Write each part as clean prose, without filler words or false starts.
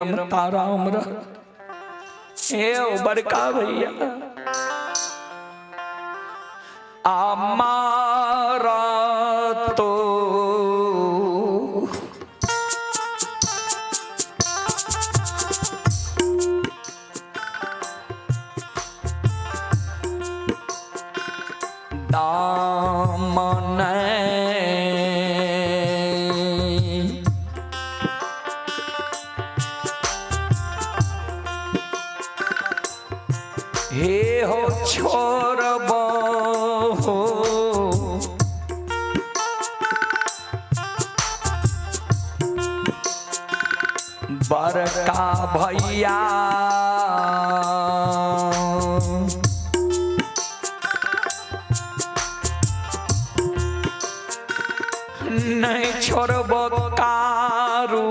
रमता राम रह। हे ओ बड़का भैया, आमारा तो दामन हे हो छोड़ब हो, बड़का भैया, नहीं छोड़ब कारू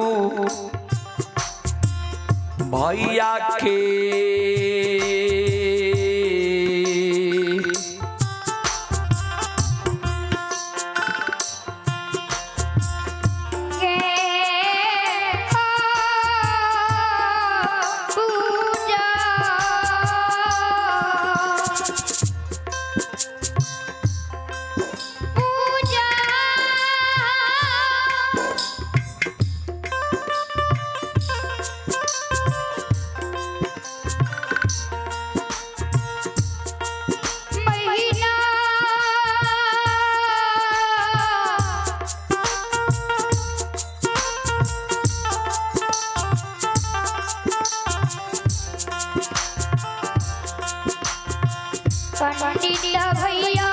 भैया के। के पूजा पूजा महीना पंडित भैया,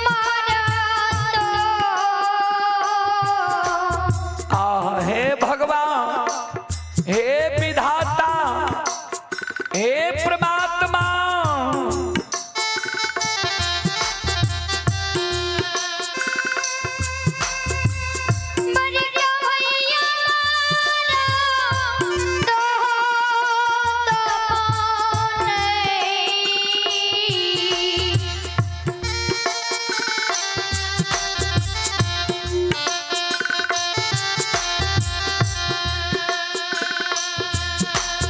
मारा तो आ हे भगवान, हे विधाता, हे परमात्मा, बड़का भैया मारा तो नहीं।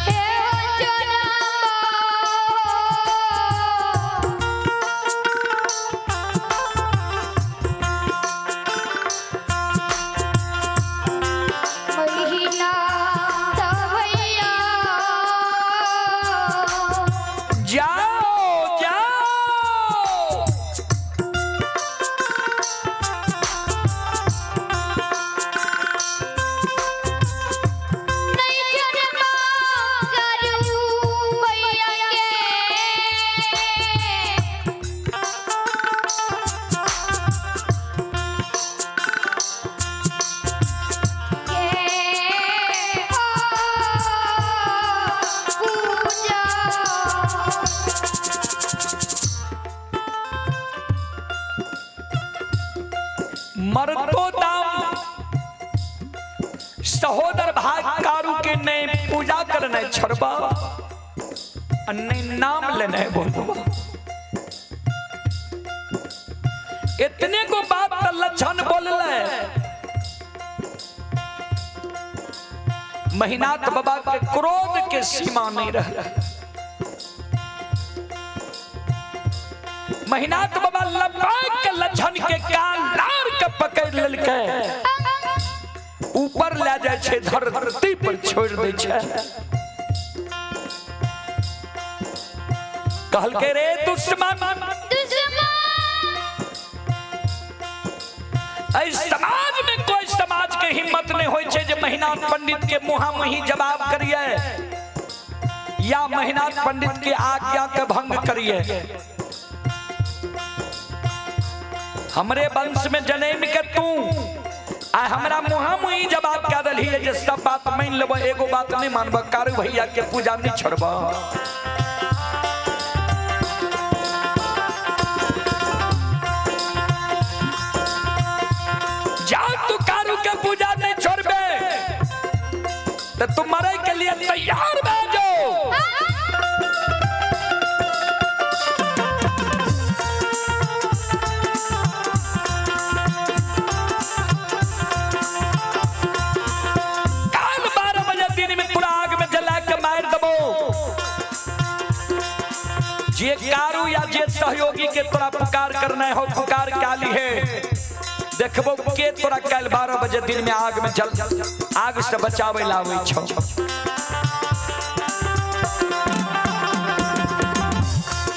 हे हो महीना भैया, जाओ जाओ। नहीं जन्मा करू भैया के। के पूजा मरतो दाम सहोदर भाग कारू के नहीं पूजा करने छोड़बा आ नहीं नाम लेने बोलबा। इतने को बात त लक्षण बोलले। महिनाथ बाबा के क्रोध के सीमा नहीं रह। महिनाथ बाबा लपक के लक्षण के कान लार के पकड़ लेलकै, ऊपर ले जाइ छै, धरती पर छोड़ दै छै। कहलकै रे दुश्मन, दुश्मन, एहि समाज में कोई समाज के हिम्मत नहीं होइ छै जे महिनाथ पंडित के मुहा मुही जवाब करिए या महिनाथ पंडित के आज्ञा के भंग करिए। हमरे वंश में जन्म के तू आ हमरा मुहा मुही जवाब कह दलही जे सब बात मान लेब, एगो बात नहीं मानब, कारू भैया के पूजा नहीं छोड़ब। जा तू कारू के पूजा नहीं छोड़बे। तो तुम मरे के लिए तैयार भए जाओ। काल 12 बजे दिन में पूरा आग में जला के मार दबो। जे कारू या जे सहयोगी के तोरा पुकार करना हो पुकार काली है, देखबो के तोरा काल 12 बजे दिन में आग में जल आग से बचावे लावे छो।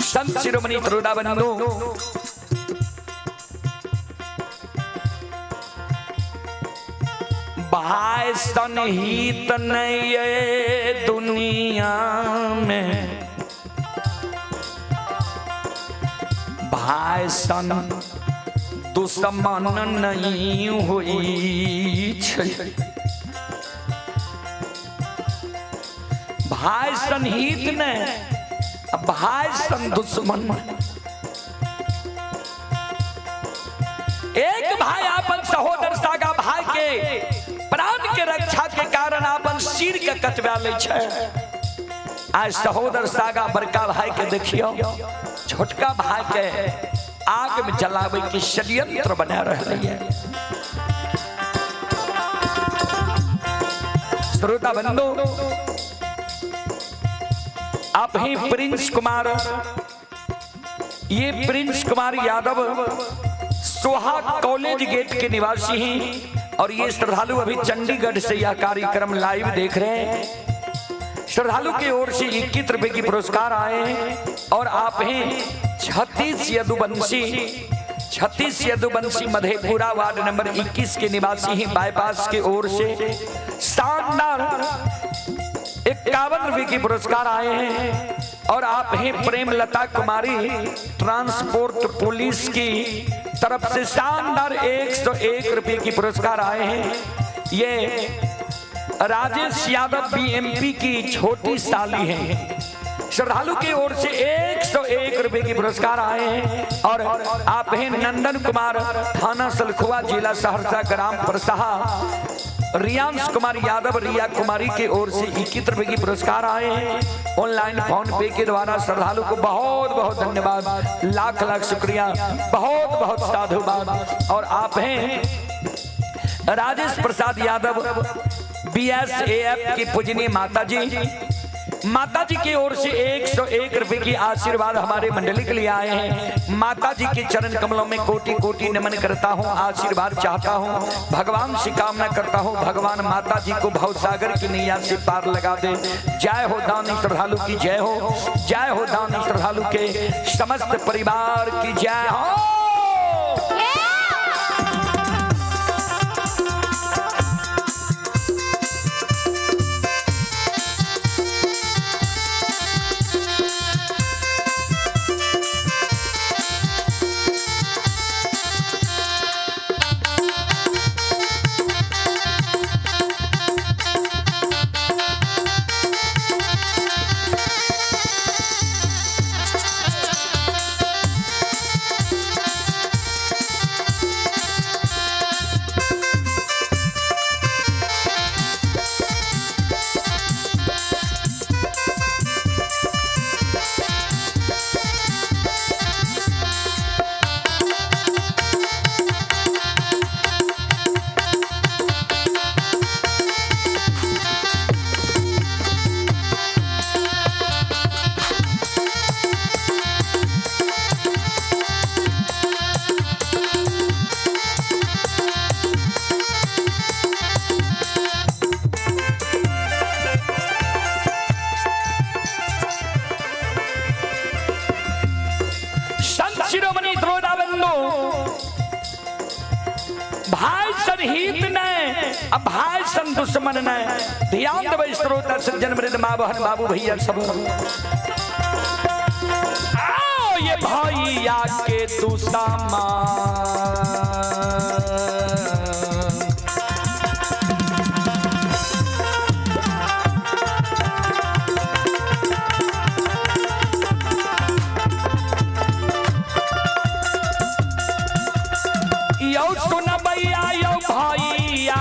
संत शिरोमणि त्रोड़ा बंधु भाई सनहित नहीं ये दुनिया में, भाई सन दुश्मन नहीं हुई छै। भाई सन हित ने भाई सन दुश्मन। एक भाई अपन सहोदर सागा भाई के प्राण के रक्षा के कारण अपन सिर के कटवा लै छै। आज सहोदर सागा बड़का भाई के देखियो छोटका भाई के आग में जलावे के षड्यंत्र बना रहे है। श्रोता बंधु आप ही प्रिंस कुमार, ये प्रिंस कुमार यादव सोहा कॉलेज गेट के निवासी हैं और ये श्रद्धालु अभी चंडीगढ़ से यह कार्यक्रम लाइव देख रहे हैं। श्रद्धालु की ओर से 21 रुपए की पुरस्कार आए हैं और आप हैं 36 यदुवंशी मधेपुरा वार्ड नंबर 21 के निवासी हैं, बाईपास की ओर से शानदार 51 रुपए की पुरस्कार आए हैं। और आप हैं प्रेमलता कुमारी ट्रांसपोर्ट पुलिस की तरफ से शानदार 101 रुपए की पुरस्कार आए हैं। ये राजेश यादव बीएमपी की छोटी साली हैं, श्रद्धालु की ओर से 101 रुपए की पुरस्कार आए हैं। और आप हैं नंदन कुमार थाना सलखुआ जिला सहरसा ग्राम परसाहा रियांश कुमार यादव रिया कुमारी की ओर से 21 रुपए की पुरस्कार आए हैं। ऑनलाइन फोन पे के द्वारा श्रद्धालु को बहुत बहुत धन्यवाद, लाख लाख शुक्रिया, बहुत बहुत साधुवाद। और आप हैं राजेश प्रसाद यादव बीएसएफ की पूजनीय माता जी, माता जी की ओर से 101 रुपए की आशीर्वाद हमारे मंडली के लिए आए हैं। माता जी के चरण कमलों में कोटि कोटि नमन करता हूँ, आशीर्वाद चाहता हूँ, भगवान से कामना करता हूँ भगवान माता जी को भवसागर की नैया से पार लगा दे। जय हो दानी श्रद्धालु की जय हो, जय हो दानी श्रद्धालु के समस्त परिवार की जय हो। शिरोमणि द्रोणाबंधु भाई सन हित ने अब भाई सन दुश्मन ने। ध्यान देबै श्रोता सज्जन वृद्ध माँ बहन बाबू भैया सब। आओ ये भैया के दुश्मन यौ सुनबैया यौ भैया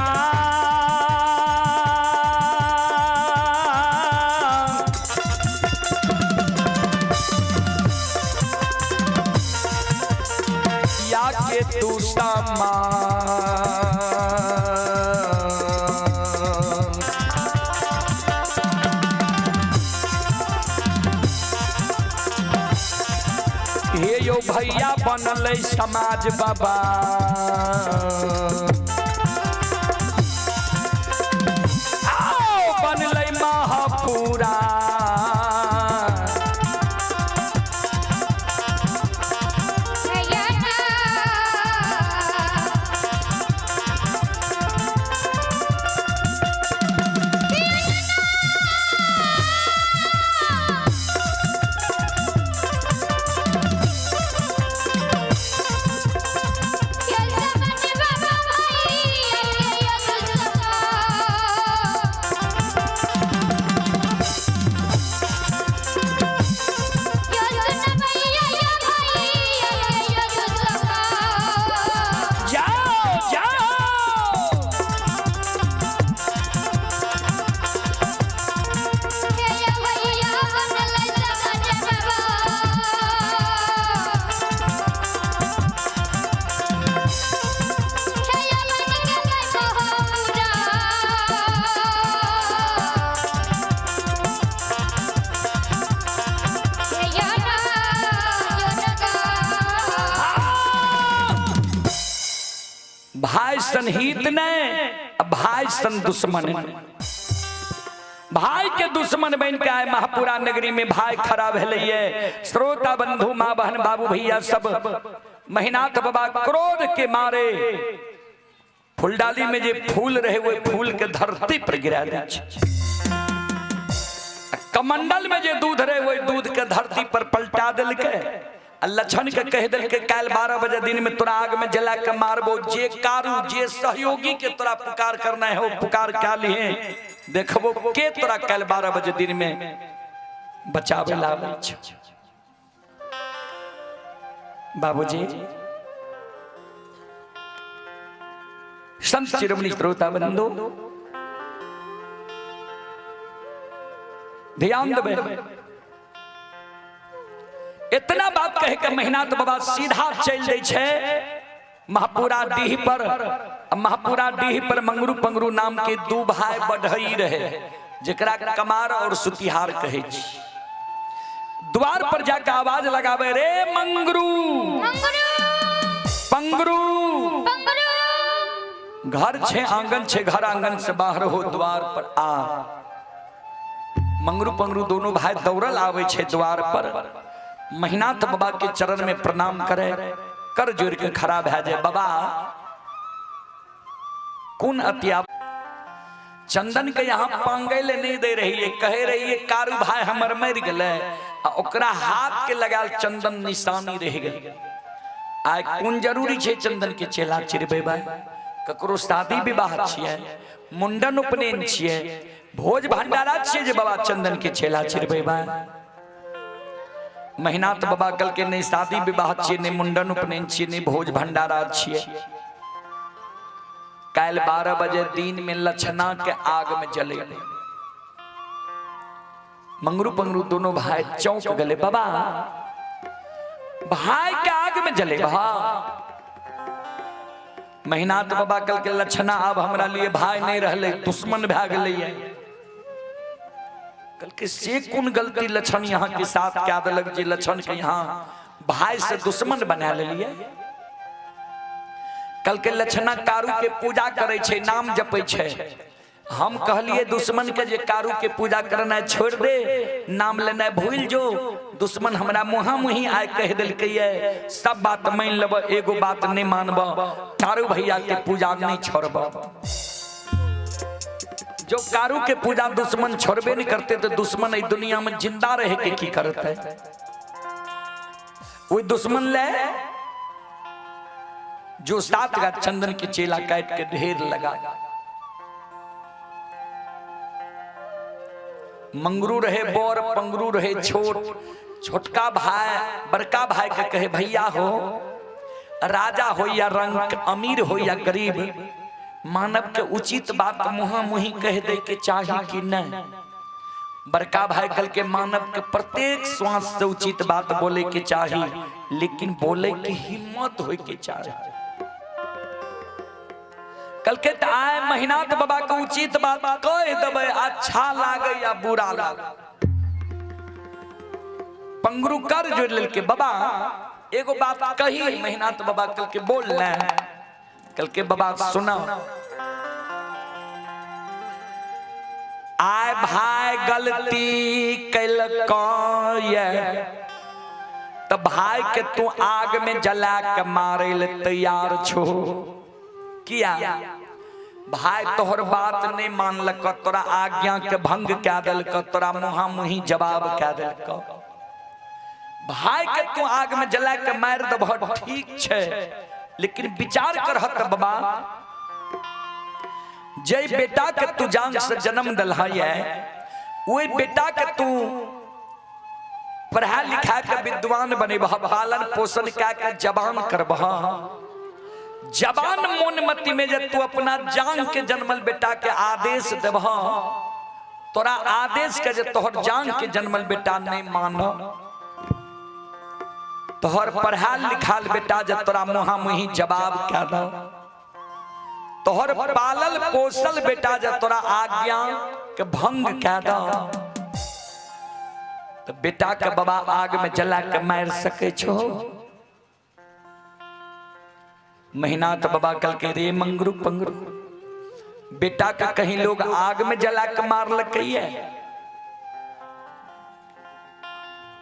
भैया बनल समाज बाबा। आओ बनलै महापुरा। जाओ जाओ। भाई सन हित ने, भाई सन दुश्मन ने। भाई के दुश्मन बन के आए महापुरा नगरी में भाई खड़ा भेलैये। श्रोता बंधु माँ बहन बाबू भैया सब महिनाथ बाबा क्रोध के मारे फूलडाली में जे फूल रहे वो फूल के धरती पर गिरा दै छै। कमंडल में जे दूध रहे वही दूध के धरती पर पलटा देलकै। आ लक्षण के कह देलकै काल्हि 12 बजे दिन में तोरा आग में जला के मारबो, जे कारू जे सहयोगी के तोरा पुकार करना है वो पुकार क्या लिए, देखबो के तोरा काल्हि 12 बजे दिन में बचावे लाबै छै। बाबूजी संत शिरोमणि श्रोता बंधु ध्यान देबै। इतना बात कह के महिनाथ बाबा सीधा चल दै छै महापुरा डीह पर। महापुरा डीह पर मंगरू पंगरू नाम के दू भाई बढ़ई रहे, जेकरा कमार और सुतिहार कहै छी। द्वार पर जाके आवाज लगावे, रे मंगरू पंगरू, घर छे आंगन छे, घर आंगन से बाहर हो द्वार पर आ। मंगरू पंगरू दोनों भाई दौड़ल आवे छे द्वार पर, महिनाथ बाबा के चरण में प्रणाम करे, कर जोड़ के खड़ा भए जाए। बाबा कोन अत्या चंदन के यहाँ पांगे ले नहीं दे रही है, कहे रही है कारू भाई हमर मर गए, आ ओकरा हाथ के लगाल चंदन निशानी रह गेल। आइ कोन जरूरी छे चंदन के चेला चिरबे भाई? ककरो शादी विवाह छियै, मुंडन उपनयन छियै, भोज भंडारा छियै जे बाबा चंदन के चेला चिरबे भाई? महिनाथ बाबा कल के नहीं शादी विवाह छियै, नहीं मुंडन उपनयन छियै, नहीं भोज भंडारा छियै। काल्हि 12 बजे दिन में लक्षणा के आग में जलेबै। मंगरू पंगरू दोनों भाई चौंक गए, बाबा भाई के आग में जले भा। महिनाथ बाबा कल के लक्षणा अब हमरा लिए भाई नहीं रहले, दुश्मन भए गेलै। कल के से कोन गलती लक्षण यहाँ के साथ क्या देलक जे लक्षण के यहाँ भाई से दुश्मन बना लेलिए? कल के लक्षणा कारू के पूजा करे छै, नाम जपै छै। हम कहलिए दुश्मन के जे कारू के पूजा करना छोड़ दे, नाम लेना भूल जो। दुश्मन हमरा मुहा मुही आय कह देलकै, सब बात मान लेब, एगो बात नहीं मानब, कारू भैया के पूजा नहीं छोड़ब। जो कारू के पूजा दुश्मन छोड़बे नहीं करते तो दुश्मन इस दुनिया में जिंदा रहे के की करते? वही दुश्मन ले जो 7 का चंदन के चेला काट के ढेर लगा। मंगरू रहे बोर, पंगरू रहे छोट। छोटका भाई बड़का भाई के कहे, भैया हो राजा हो या रंक, अमीर हो या गरीब, मानव के उचित बात मुहा मुही कह दे के चाही कि नहीं? बड़का भाई कल के मानव के प्रत्येक श्वास से उचित बात बोले के चाही, लेकिन बोले के हिम्मत होए के चाही। कल के त आए महिनाथ बाबा के उचित बात कह देबै, अच्छा लागे या बुरा लागे। पंगरू कर जोड़ लेलके, बाबा एगो बात कही। महिनाथ बाबा कल के बोल ना, कल के बाबा सुना, आय भाई गलती कैलको ये त भाई के तू आग में जला के मारे ले तैयार छो। किया भाई तोहर बात नहीं मानलक, तोरा आज्ञा के भंग कै देलक, तोरा मुहा मुही जवाब कै देलक। भाई के तू आग में जला के मार देबह ठीक छै, लेकिन विचार करह त बाबा, जे बेटा के तू जान से जन्म दिलह है, वही बेटा के तू पढ़ा लिखा के विद्वान बनेबह, पालन पोषण कै के जवान करबह। जवान मोनमती में जे तू अपना जान के जन्मल बेटा के आदेश देबह, तोरा आदेश के जे तोहर जान के जन्मल बेटा नहीं मान, तोहर पढ़ाल लिखाल बेटा जे तोरा मुहा मुही जवाब कै दो, तोहर पालल पोसल बेटा जे तोरा आज्ञा के भंग कै दो, तो बेटा के बाबा आग में जला के मार सके छो। महिनाथ बाबा कल के रे मंगरू पंगरू, बेटा के कहीं लोग आग में जला के मार लकैया।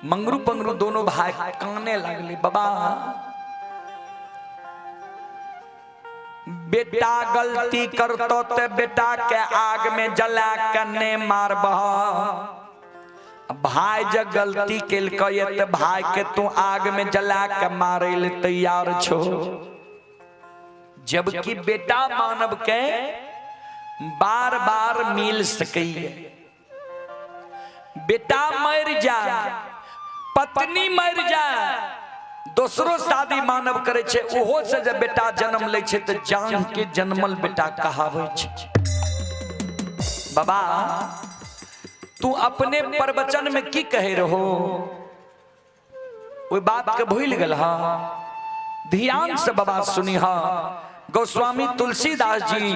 मंगरू पंगरू दोनों भाई काने लगले, बाबा बेटा गलती करतो ते बेटा के आग में जला के ने मारबह, भाई जब गलती केलकै ते भाई के तू आग में जला के मारे ले तैयार छो। जबकि बेटा मानव के बार बार मिल सकैया। बेटा मर जा, पत्नी मर जा, दोसरो शादी मानव करे छे, ओहो से जब बेटा जन्म लै छे त जान के जन्मल बेटा कहाबै छे। बाबा तू अपने प्रवचन में की कहे रहो, ओहि बात के भूल गेल हा। ध्यान से बाबा सुनी हा, गोस्वामी तुलसीदास जी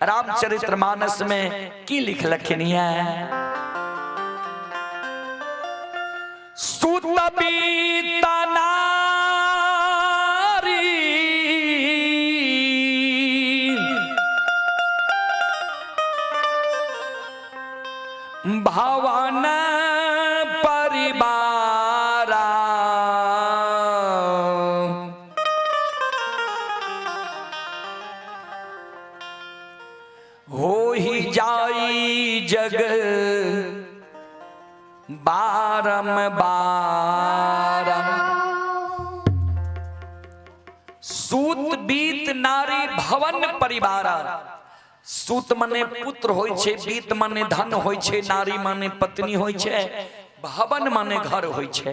रामचरित्र मानस में की लिखलखिन है, सुत बीत नारी भवन परिवारा, हो ही जाई जग बारम बारम। सूत बीत नारी भवन परिवारा, सूत मने पुत्र होय छे, बीत मने धन होय छे, नारी माने पत्नी होय छे, भवन माने घर होय छे।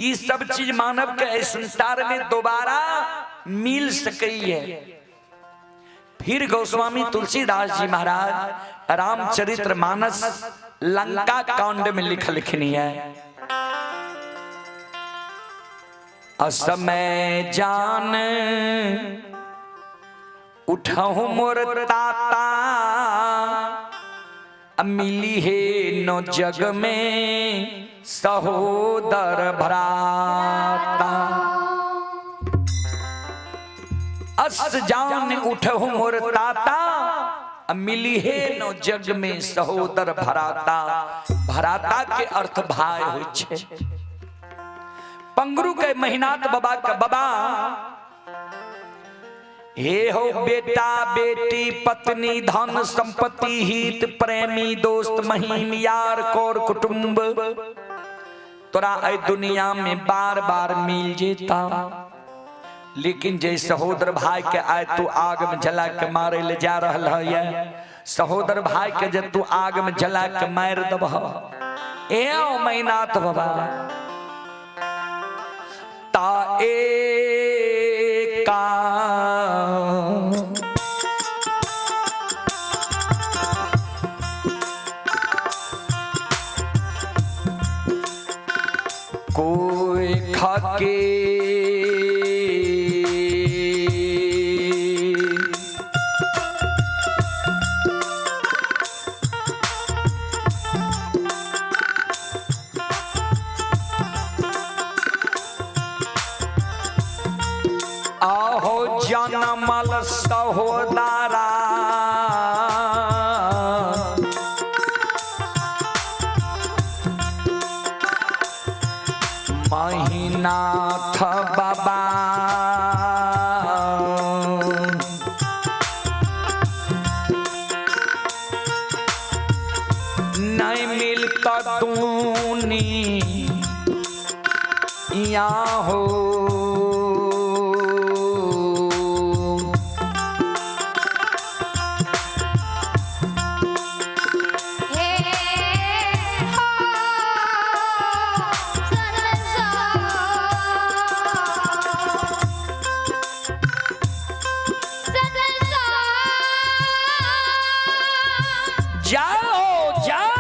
ई सब चीज मानव के इस संसार में दोबारा मिल सकई है। फिर गोस्वामी तुलसीदास जी महाराज रामचरित्र मानस लंका कांड में लिखलखिन है, असमय जान उठहु मोर ताता, मिली हे नो जग में सहोदर भ्राता। अस जान उठहु मोर ताता, मिली हे नो जग में सहोदर भराता। भराता के अर्थ भाई होय छे। पंगरू के महिनाथ बाबा के बाबा हे हो बेटा बेटी पत्नी धन संपत्ति हित प्रेमी दोस्त महीम यार कौर कुटुंब, तोरा ए दुनिया में बार बार मिल जेता, लेकिन जे सहोदर भाई के आए तू आग में जला के मारे ले जा रहल है, सहोदर भाई के जे तू आग में जला के मार दबह, एओ महिनाथ बाबा ता एका कोई खाके जनमल सहोदरा। महिनाथ बाबा नहीं मिलता दूनी या हो। हे हो संसार संसार जाओ जाओ।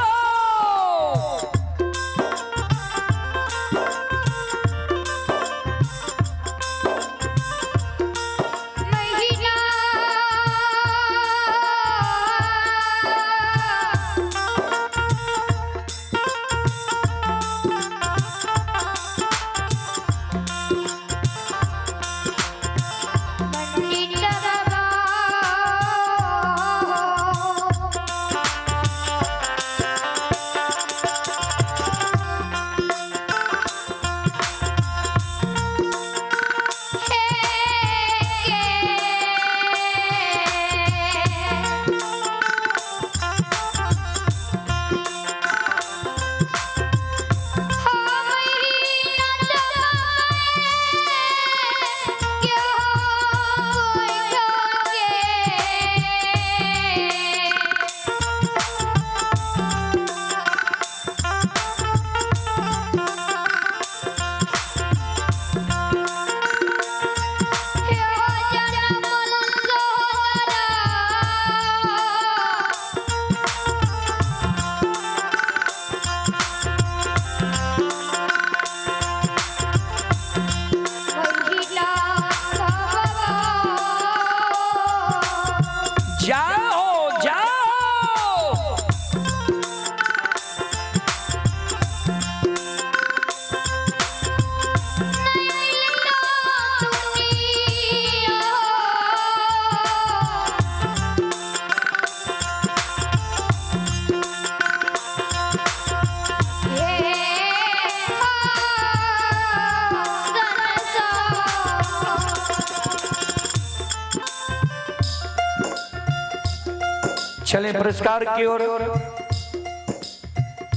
महीना पंडित बाबा जाओ जाओ। चले पुरस्कार की ओर।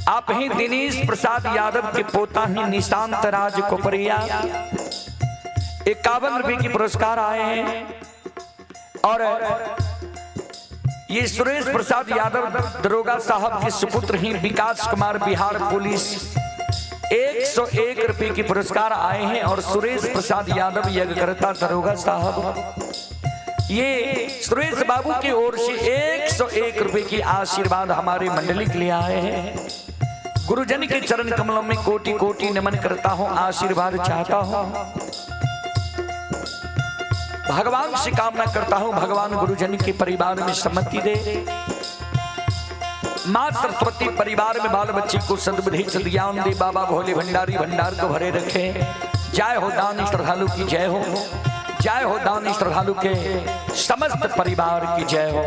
आप ही दिनेश प्रसाद यादव के पोता ही निशांत राज कोपरिया 51 रुपए की पुरस्कार आए हैं। और ये सुरेश प्रसाद यादव दरोगा साहब के सुपुत्र ही विकास कुमार बिहार पुलिस 101 रुपए की पुरस्कार आए हैं। और सुरेश प्रसाद यादव यज्ञकर्ता दरोगा साहब, ये सुरेश बाबू की ओर से 101 रुपए की आशीर्वाद हमारे मंडली के लिए आए हैं। गुरुजन के चरण कमलों में कोटि कोटि नमन करता हूं, आशीर्वाद चाहता हूं, भगवान से कामना करता हूं, भगवान गुरुजन के परिवार में सम्मति दे, मां सरस्वती परिवार में बाल बच्चे को सद्बुद्धि सद्ज्ञान दे, बाबा भोले भंडारी भंडार को भरे रखे। जय हो दानी श्रद्धालु की जय हो, जय हो दानी श्रद्धालु के समस्त परिवार की जय हो।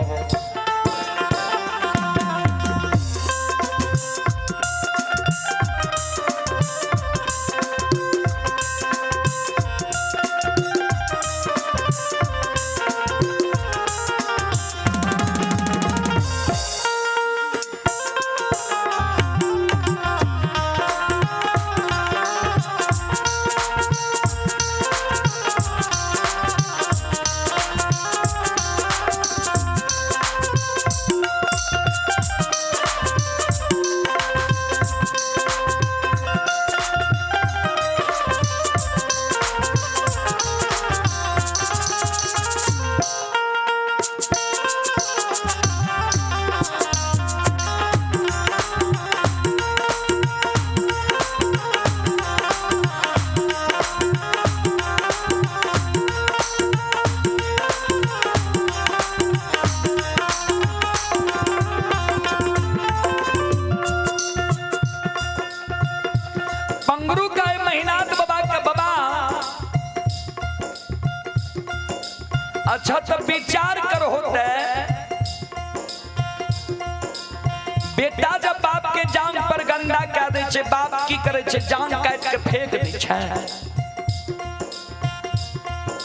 बेटा जब बाप के जांग पर गंदा कए दै छै, बाप की करै छै? जांग काटि के फेंक दै छै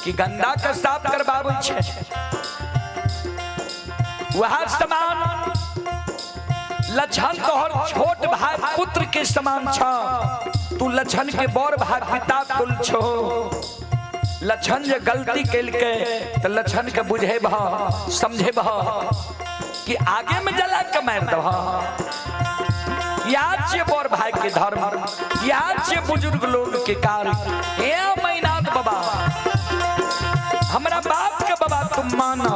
कि गंदा के साफ करबाबै छै। वह समान लक्षण तोहर छोट भाई पुत्र के समान छ, तू लक्षण के बड़ भाई पिता तुल छो। लक्षण जे गलती केलकै तऽ लक्षण के बुझेबह समझेबह कि आगे में जला के मारि दबह। याद छियै बड़ भाई के धर्म, याद छियै बुजुर्ग लोग के कार्य। हे मैनाथ बाबा, हमरा बाप के बाबा तुम मानो।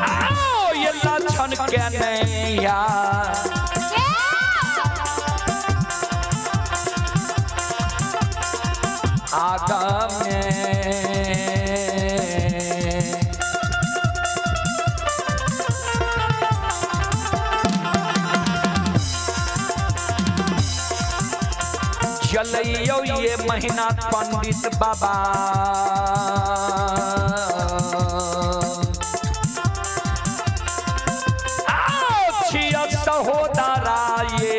आओ ये लक्षण के नैया आगा में चलैयो ये महीना पंडित बाबा। आओ छिया सहोदरा ये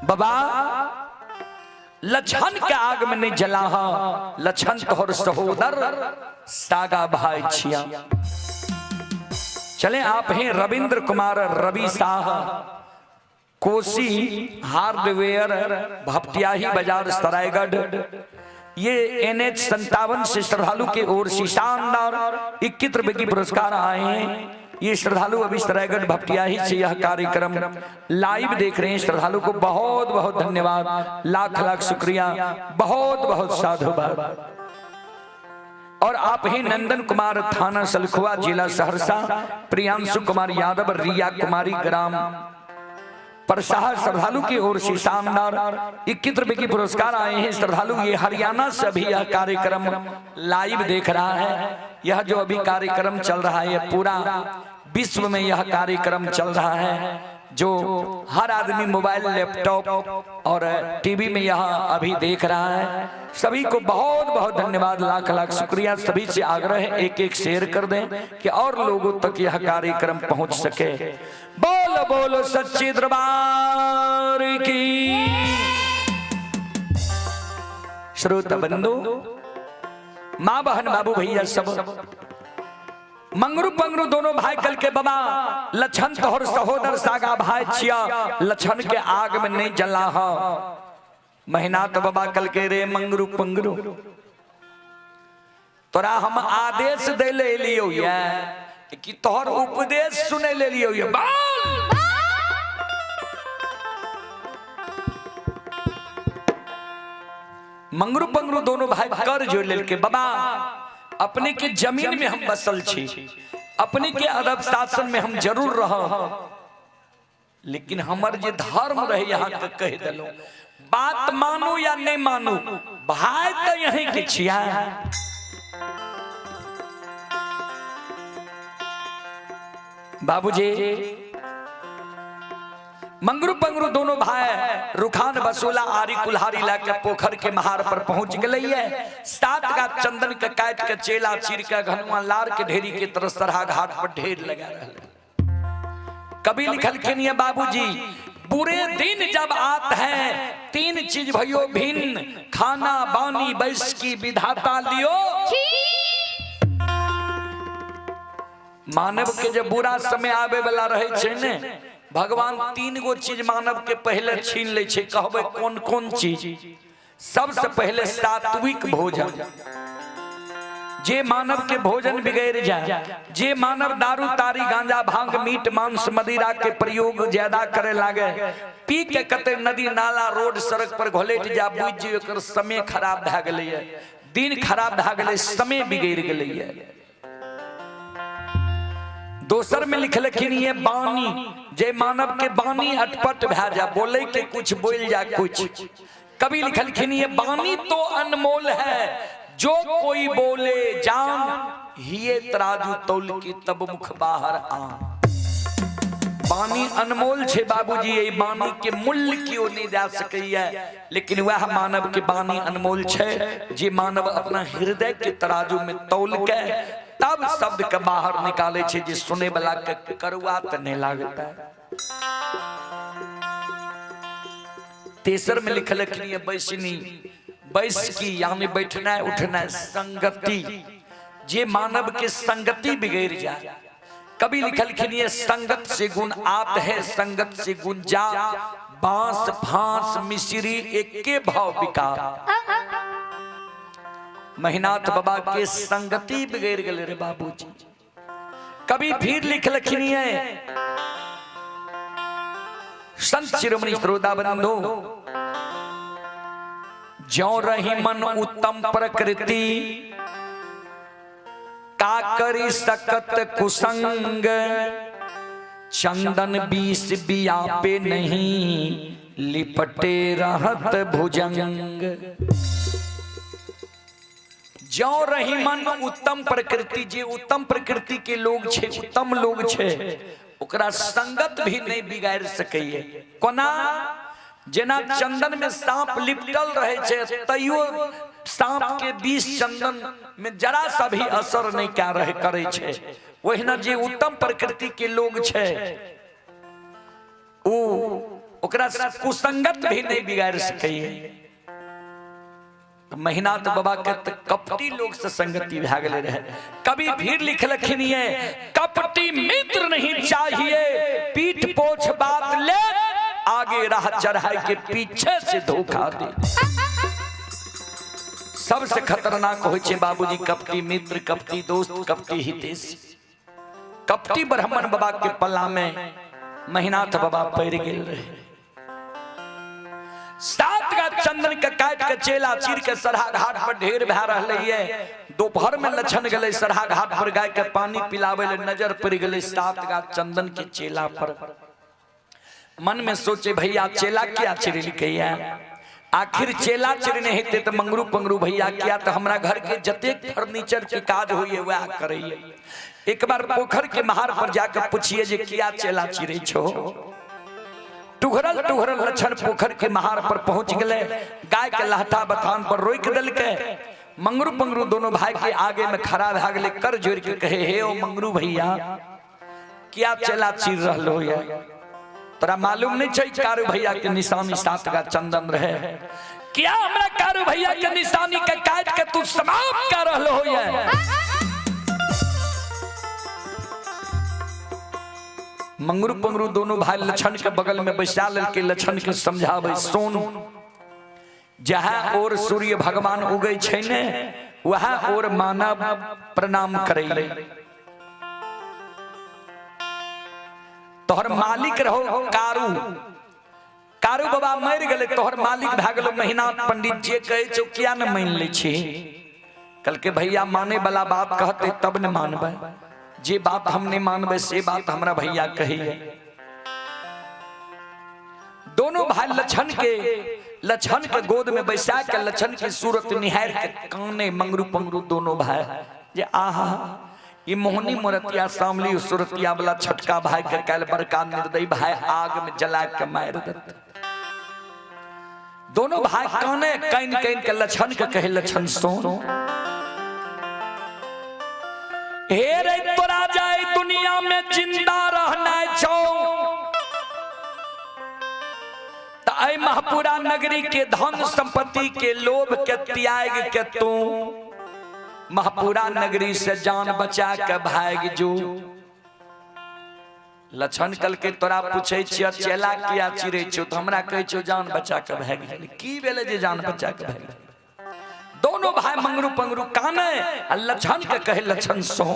बाबा, लक्षण के आग में नहीं जला, लक्षण तोहर सहोदर सागा भाई छिया। चले आप हैं रविंद्र कुमार रवि शाह, कोसी हार्डवेयर, भपटियाही बाजार सरायगढ़। ये NH 57 से श्रद्धालु के ओर से शानदार 21 रुपए की पुरस्कार आए हैं। ये श्रद्धालु अभी सरायगढ़ भपटियाही से यह कार्यक्रम लाइव देख रहे हैं। श्रद्धालु को बहुत बहुत धन्यवाद, लाख लाख शुक्रिया, बहुत बहुत साधुवाद। और आप ही नंदन कुमार, थाना सलखुआ, जिला सहरसा, प्रियांशु कुमार यादव, रिया कुमारी, ग्राम परसाहा श्रद्धालु की ओर से शानदार 21 रुपए की पुरस्कार आए हैं। श्रद्धालु ये हरियाणा से भी यह कार्यक्रम लाइव देख रहा है। यह जो अभी कार्यक्रम चल रहा है, यह पूरा विश्व में यह कार्यक्रम चल रहा है, जो हर आदमी मोबाइल, लैपटॉप और टीवी में यह अभी देख रहा है। सभी को बहुत बहुत धन्यवाद, लाख लाख शुक्रिया। सभी से आग्रह है एक एक शेयर कर दें कि और लोगों तक यह कार्यक्रम पहुंच सके। बोलो बोलो सच्ची दरबार की। श्रोता बंधु, माँ बहन बाबू भैया सब, मंगरू पंगरू दोनों भाई कल के बाबा लक्षण तोहर सहोदर सागा भाई छिया, लक्षण के आग में नहीं जला हो। महीना तो बाबा कल के रे मंगरू पंगरू, तोरा हम आदेश दे ले लियो ये कि तोहर उपदेश सुने ले लियो ये बाल। मंगरू पंगरू दोनों भाई कर जोड़ लेल के बाबा अपने के जमीन में हम बसल छी, अपने के अदब शासन में हम जरूर रह, लेकिन हमर जे धर्म रहे यहाँ के कह दिलो, बात मानू या नहीं मानू, भाई तो यहीं के छिया। बाबूजी मंगरू पंगरू दोनों भाई रुखान बसोला आरी कुल्हारी लाके पोखर के महार पर पहुंच गए। सात गा चंदन के काट के चेला चीर के घनुआ लार के ढेरी के तरह सरहा घाट पर ढेर लगा रहे। कभी लिखलखिन ये बाबूजी, बुरे दिन जब आत हैं तीन चीज भयो भिन्न, खाना बानी बैस की विधाता लियो। मानव के जब बुरा समय आवे वाला रहे छे ने, भगवान तीन गो चीज मानव के पहले छीन ले छे। कहबे कौन कौन चीज? सबसे पहले सात्विक भोजन। जे मानव के भोजन बिगड़ जाए, जे मानव दारू तारी गांजा भांग मीट मांस मदिरा के प्रयोग ज्यादा करे लागे, पी के कते नदी नाला रोड सड़क पर घोलेट जा, बुझ जियो एकर समय खराब भए गेलैए, दिन खराब भए गेलै, समय बिगड़ गेलैए। दोसर में लिखलखिन ये बानी, जे मानव के बानी अटपट भए जा, बोले के कुछ बोल जा कुछ। कभी लिखलखिन ये बानी तो अनमोल है, जो कोई बोले जान, हिये तराजू तौल की तब मुख बाहर आन। वाणी अनमोल छे बाबूजी, ये वाणी के मूल्य क्यों नहीं दे सकैया, लेकिन वह मानव के वाणी अनमोल छे जे मानव अपना हृदय के तराजू में तौल के तब शब्द के बाहर निकाले छे, जे सुने वाला के करुआ त नहीं लागता। तेसर में लिखल है बैसनी, बैस की यानी बैठना उठना, संगति, जे मानव के संगति बिगड़ जाए। कभी लिखल है संगत से गुण आत है, संगत से गुण जा, बांस फांस मिश्री एके भाव बिका। महिनाथ बाबा के संगति बिगड़ गए रे बाबूजी। कभी फिर लिखलखिन है संत शिरोमणि श्रोता बंधु, ज्यों रही मन उत्तम प्रकृति, का करी सकत कुसंग, चंदन बीस बिया पे नहीं, लिपटे रहत भुजंग। ज्यों रही मन उत्तम प्रकृति, जे उत्तम प्रकृति के लोग छे, उत्तम लोग छे, ओकरा संगत भी नहीं बिगाड़ सकैये। कोना जेना चंदन में सांप लिपटल रहे छे, तैयो सांप के बीच चंदन में जरा सा भी असर नहीं क्या रहे करे छे, ओहिना जे उत्तम प्रकृति के लोग छे उ ओकरा कुसंगत भी नहीं बिगाड़ सकैये। महिनाथ बाबा के कपटी लोग से संगति भए गेले रहे। कभी फिर लिखलखिन ये कपटी मित्र नहीं चाहिए, पीठ पोछ बात ले, आगे राह चढ़ाई के पीछे से धोखा दे। सबसे खतरनाक होइ छे बाबूजी कपटी मित्र, कपटी दोस्त, कपटी हितेश। कपटी ब्राह्मण बाबा के पल्ला में महिनाथ बाबा पड़ गेल रहे। सात का चंदन के काट के चेला चीर के सरहा घाट पर ढेर भए रहले ये। दोपहर में लछन गेले सरहा घाट पर गाय के पानी पिलावे ले, नजर पड़ गेले सात का चंदन के चेला पर। मन में सोचे भैया चेला क्या चिरलकै है, आखिर चेला चिरने हेते त मंगरू पंगरू भैया क्या त हमरा घर के जतेक फर्नीचर के काज होइए वह करैए। एक बार पोखर के महार पर जाकर पूछिए जे किया चेला चिरै छो। टुघरल टुघरल लछन पोखर के महार पर पहुंच गए, गाय के लहटा बथान पर रोक दलके। मंगरू पंगरू दोनों भाई के आगे में खड़ा भए गेले, कर जोड़ के कहे हे ओ मंगरू भैया क्या चेला चीर रहलो ये, तोरा मालूम नहीं छै कारू भैया के निशानी सात का चंदन रहे, क्या हमरा कारू भैया के निशानी के काट के तू समाप्त कर रहलो ये। मंगरू पंगरू दोनों भाई लछन के बगल में बैसा ललके, लछन के समझावे सोन जहाँ और सूर्य भगवान उगै छै ने वहाँ और मानव प्रणाम करे। तोहर मालिक रहो कारू, कारू बाबा मर गेले तोहर मालिक भए गेलो महिनाथ पंडित, जे कहै छौ किया न मान लै छी। कल के भैया माने वाला बात कहते तब न मानबै, जे बात हम नहीं मानबै से बात हमरा भैया कहिए। दोनों भाई लछन के गोद में बैसा के लछन की सूरत निहार के काने मंगरू पंगरू दोनों भाई जे आहा ये मोहनी मोरतिया सामली सूरतिया वाला छटका भाई के काल बड़का निर्दयी भाई आग में जला के मार देत। दोनों भाई काने can can के लछन के कहे लछन सोन हे रे तोरा जाए दुनिया में जिंदा रहना छौ त ऐ महपुरा नगरी के धन संपत्ति के लोभ के त्याग के तू महपुरा नगरी से जान बचा के भाग जो। लछन कल के तोरा पूछे छियै चेला किया चिरै छौ त हमरा कहै छौ जान बचा के भाग गेलै, की भेलै जे जान बचा के भाग गेलै। दोनों भाई मंगरू पंगरू काने आ लछन के कहे लछन सो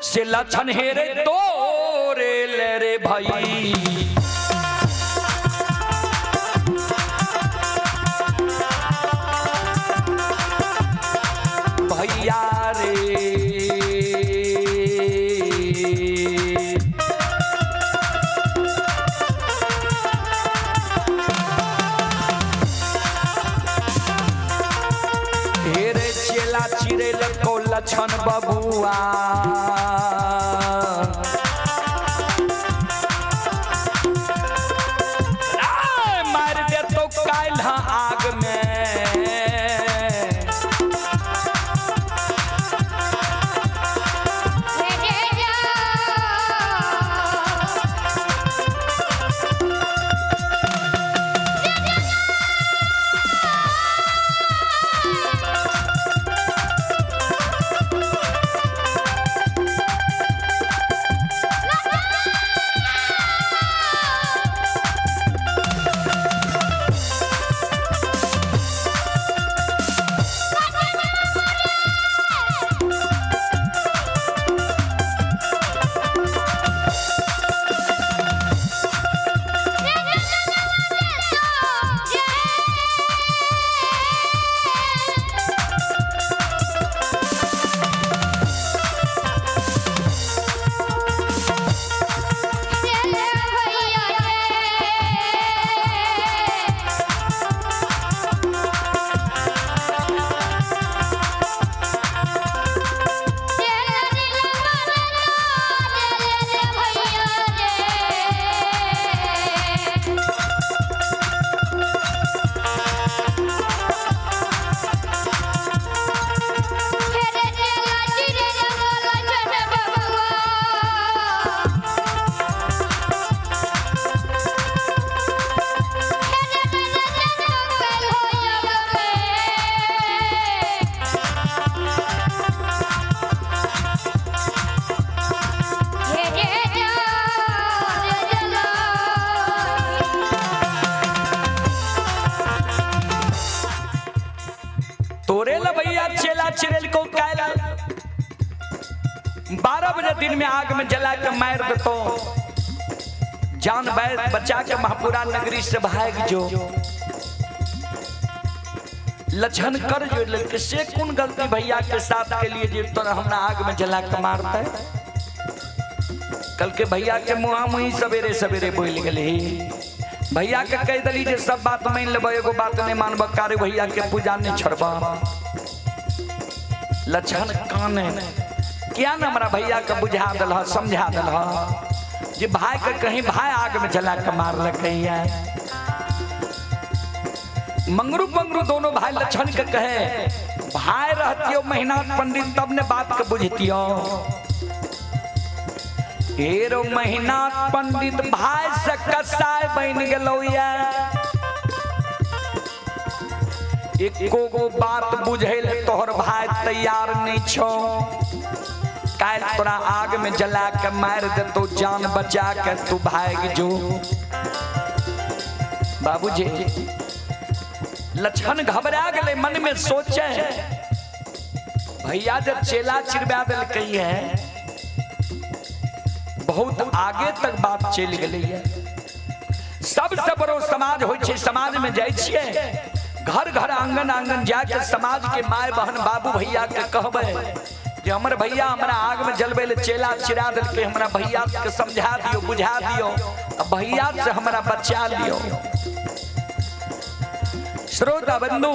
से लछन हे रे तोरे ले रे भाई, भैया रे हेरे चेला चिरे लको लछन बबुआ, चिड़ेल को कायल 12 बजे दिन में आग में जला के मार देतो, जान बैल बचा के महापुरा नगरी से भाग जो। लक्षण कर जो लड़के से कौन गलती भैया के साथ के लिए जे तोरा हमरा आग में जला के मारते। कल के भैया के मुहा मुही सवेरे सवेरे बोल गेली। भैया के कह दली जे सब बात मान लेब, एगो बात नहीं मानब, कारे भैया के पूजा नहीं छोड़ब। लक्षण काने क्या न हमरा भैया के बुझा दिल, समझा दिल जे भाई के कहीं भाई आग में जला के मारलकै। मंगरू मंगरू दोनों भाई लक्षण के कहे, भाई रहतियो महीनाथ पंडित तब ने बात के बुझतियो। हेरो महीनाथ पंडित भाई से कसाई बन गेलो या, एको गो बात बुझे ले तोहर भाई तैयार नहीं छो। काल तोरा आग में जला के मार देतो, जान बचा के तू भाग जो। बाबूजी लक्षण घबरा गए, मन में सोचे भैया जब चेला चिरबा दिलकै है, बहुत आगे तक बात चल गई है। सबसे बड़ो समाज होइ छै, समाज में जाइ छियै, घर घर आंगन आंगन जाके समाज के my बहन बाबू भैया के कहबै जे हमर भैया हमरा आग में जलबै ले चेला चिरा देलकै, हमरा भैया के समझा दियो, बुझा दियो, आ भैया से हमरा बचा लियो। श्रोता बंधु,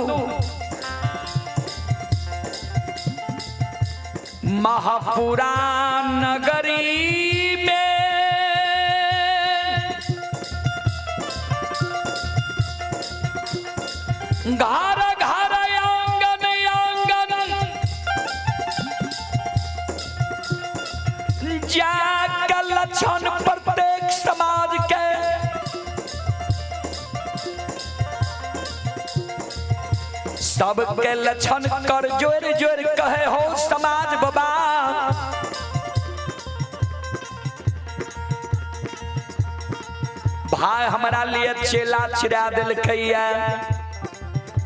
महापुरा नगरी में घर घर आंगन आंगन जाके लक्षण प्रत्येक समाज के सबके लक्षण कर जोर जोर कहे हो समाज बाबा। भाई हमरा लिए चेला चिरा दिलकै,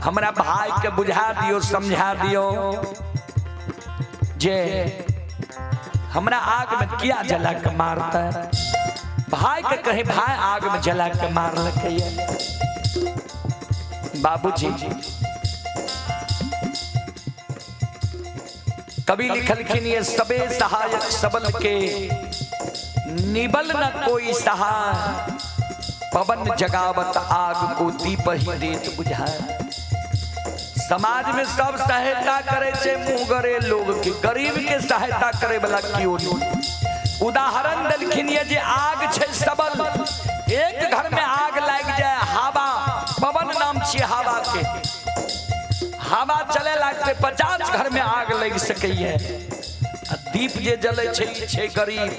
हमरा भाई के बुझा दियो, समझा दियो जे हमरा आग में किया जला के मारता। भाई के कहे भाई आग में जला के मारलकै। बाबूजी कवि लिखलखिन ये सबे सहायक सबल के, निबल न कोई सहाय, पवन जगावत आग को दीप ही देत बुझाए। समाज में सब सहायता करे छे मुंहगरे लोग के, गरीब के सहायता करे वाला क्यों नहीं। उदाहरण देलखिन ये जे आग छे सबल, एक घर में आग लाग जाए, हवा पवन नाम छियै हवा के, हवा चले लागते 50 घर में आग लग सकैए। दीप जे जले छे छे गरीब,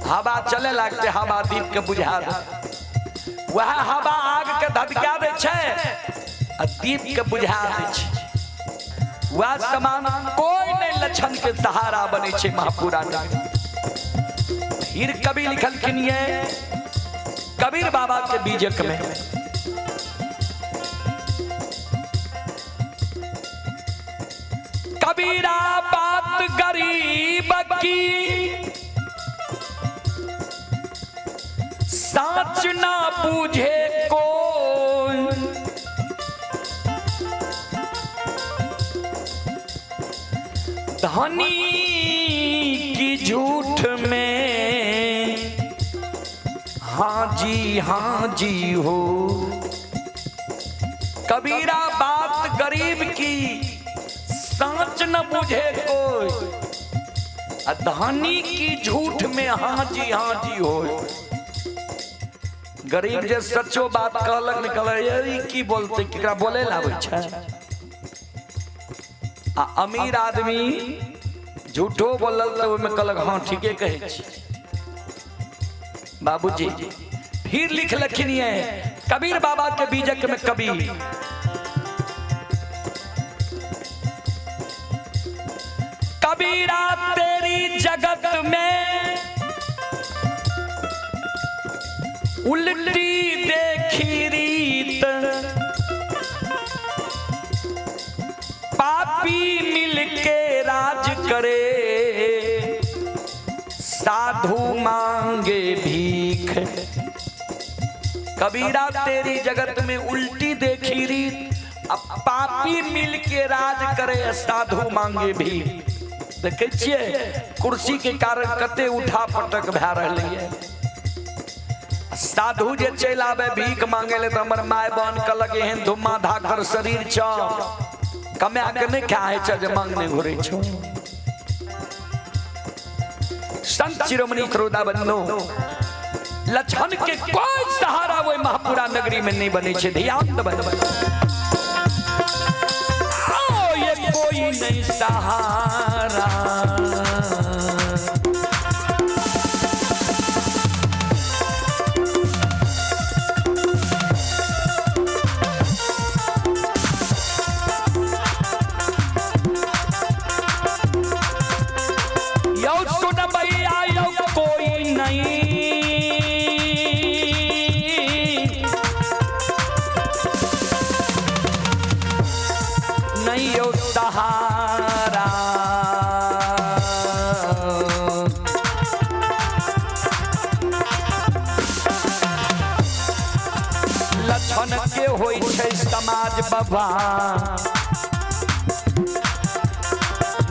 हवा चले लागते हवा दीप के बुझा दे, वह हवा आग के धधका दे छे आ दीप के बुझा दे छे। वह समान कोई नहीं लक्षण के सहारा बने छे महापुरा नगरी। फिर कवि लिखलखिन ये कबीर बाबा के बीजक में, कबीरा बात गरीब की साच ना बूझे कोई, धनी की झूठ में हाँ जी हो। कबीरा बात गरीब की साच न बुझे कोई, धनी की झूठ में हाँ जी हो। गरीब जे सचो बात कहलक निकल की बोलते केकरा बोले लाबै छै, आ अमीर आदमी झूठो बोलल त ओहिमे कहलक हाँ ठीके कहै छी। बाबूजी फिर लिखलखिन ये कबीर बाबा के बीजक में कवि, कबीरा तेरी जगत में उल्टी देखी रीत, पापी मिलके के राज करे, साधु मांगे भीख। कबीरा तेरी जगत में उल्टी देखी रीत, अब पापी मिल के राज करे, साधु मांगे भीख। देखे छियै कुर्सी के कारण कते उठा पटक भए रहलै। साधु जे चलि आबे भीख मांगे ले, तऽ हमर माय बहन कहलक एहन धुम्मा धाकर शरीर छौ, कमा के नहि खाए छै जे मांगने घुरै छौ। संत शिरोमणि श्रोता बंधु, लक्षण के कोई सहारा ओहि महापुरा नगरी में नहीं बने छै। ध्यान देबै, आओ, ये कोई नहीं सहारा। यौ सुनबैया यौ कोई नहीं, नहीं यौ सहारा। लक्षण के होइ छै समाज बाबा,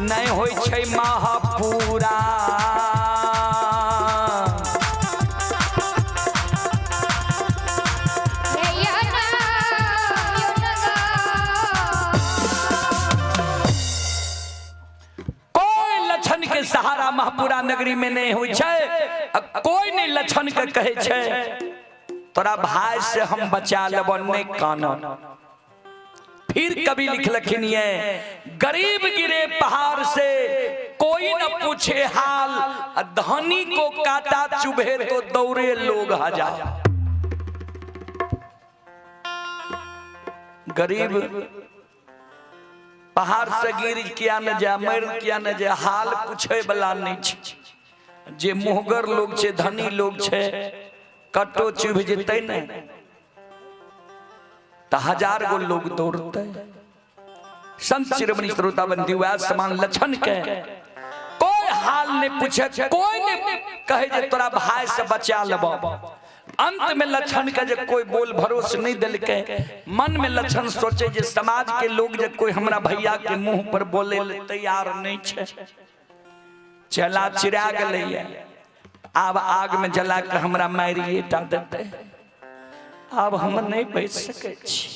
नहीं होइ छै महापूरा। कोई लक्षण के सहारा महापुरा नगरी में नहीं होइ छै। आ कोई नहीं लक्षण के कहै छै तोरा भाई से हम बचा लेब, नहीं कानन। फिर कभी लिखलखिन ये, गरीब गिरे पहाड़ से कोई न पूछे हाल, आ धनी को कांटा चुभे तो दौड़े लोग हजार। गरीब पहाड़ से गिर किया न जाए, मर किया न जाए, हाल पूछे वाला नहीं छै। जे मुहगर लोग छै, धनी लोग छै, कटो चुभ जेतै ने तऽ हजार गो लोग दौड़तै। संत शिरोमणि श्रोता बंधु, वएह समान लक्षण के कोई हाल नहीं पूछे, कोई नहीं कहे जे तोरा भाई से बचा लेब। अंत में लक्षण के जे कोई बोल भरोस नहीं दिलके, मन में लक्षण सोचे जे समाज के लोग जे कोई हमरा भैया के मुंह पर बोले ले तैयार नहीं छै, चला चिरा गेलै, आब आग में जला के हमरा मारिए टा देतै, आब हम नहीं बचि सकै छी।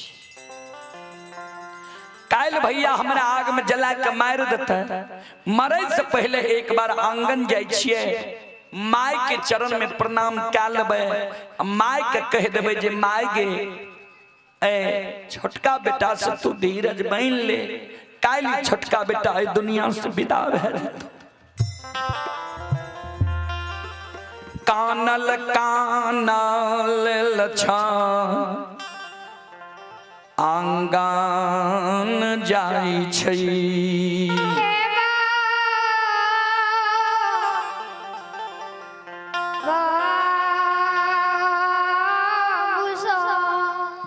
काल्हि भैया हमरा आग में जला के मारि देतै, मरै से पहले एक बार आंगन जाइ छियै, माय के चरण में प्रणाम कए लेबै, आ माय के कहि देबै जे माय गे, ए छोटका बेटा से तू धीरज बान्हि ले, काल्हि छोटका बेटा एहि दुनिया से विदा भए जेतौ। कानल कानल लछन आंगन जाइ छै।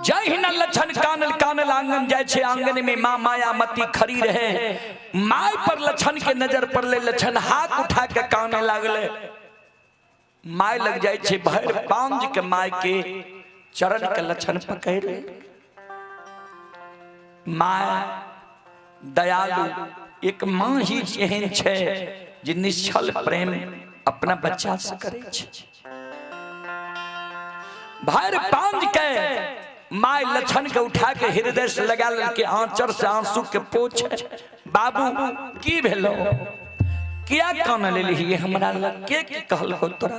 जहिना लछन कानल कानल आंगन जाइ छै, आंगन में माँ मायामती खड़ी रहे। My पर लछन के नजर पड़ले, लछन हाथ उठा के काने लागले। My लग जाइ छै, भरि पांज के my के चरण के लछन पकड़ ले। My दयालु एक माँ ही एहन छै जे निश्चल प्रेम अपना बच्चा से करै छै। भरि पांज के my लछन के उठा के हृदय से लगा लेलकै, आंचर से आंसू के पोछ। बाबू की भेलो, किया कान लेलही हमरा लग, के की कहलको तोरा?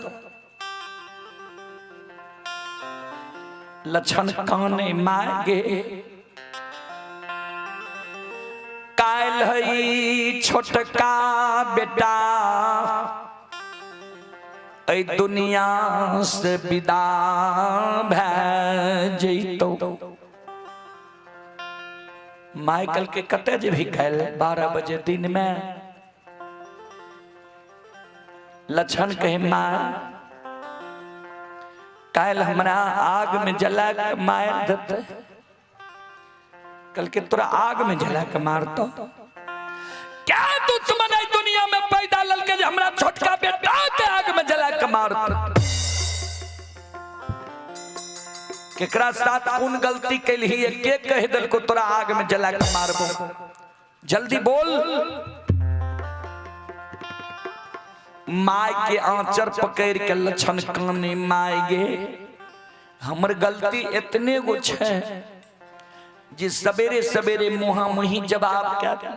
लछन काने my गे, काल्हि छोटका बेटा एहि दुनिया से विदा भए जैतौ। My कहलकै कतऽ जेबही काल्हि 12 बजे दिन में? लछन कहे my काल्हि हमरा आग में जला के मारि देतै। कहलकै तोरा आग में जला के मारतौ क्या? दुश्मन एहि दुनिया में पैदा ललके जे हमरा छोटका बेटा के आग में जला के मारत? केकरा साथ कोन गलती कैलही है? के कह देलको तोरा आग में जला के मारबो? जल्दी बोल। My के आंचर पकड़ के लक्षण काने, my गे, हमर गलती एतने गो छै जे सवेरे सवेरे मुहा मुही जवाब कह दे।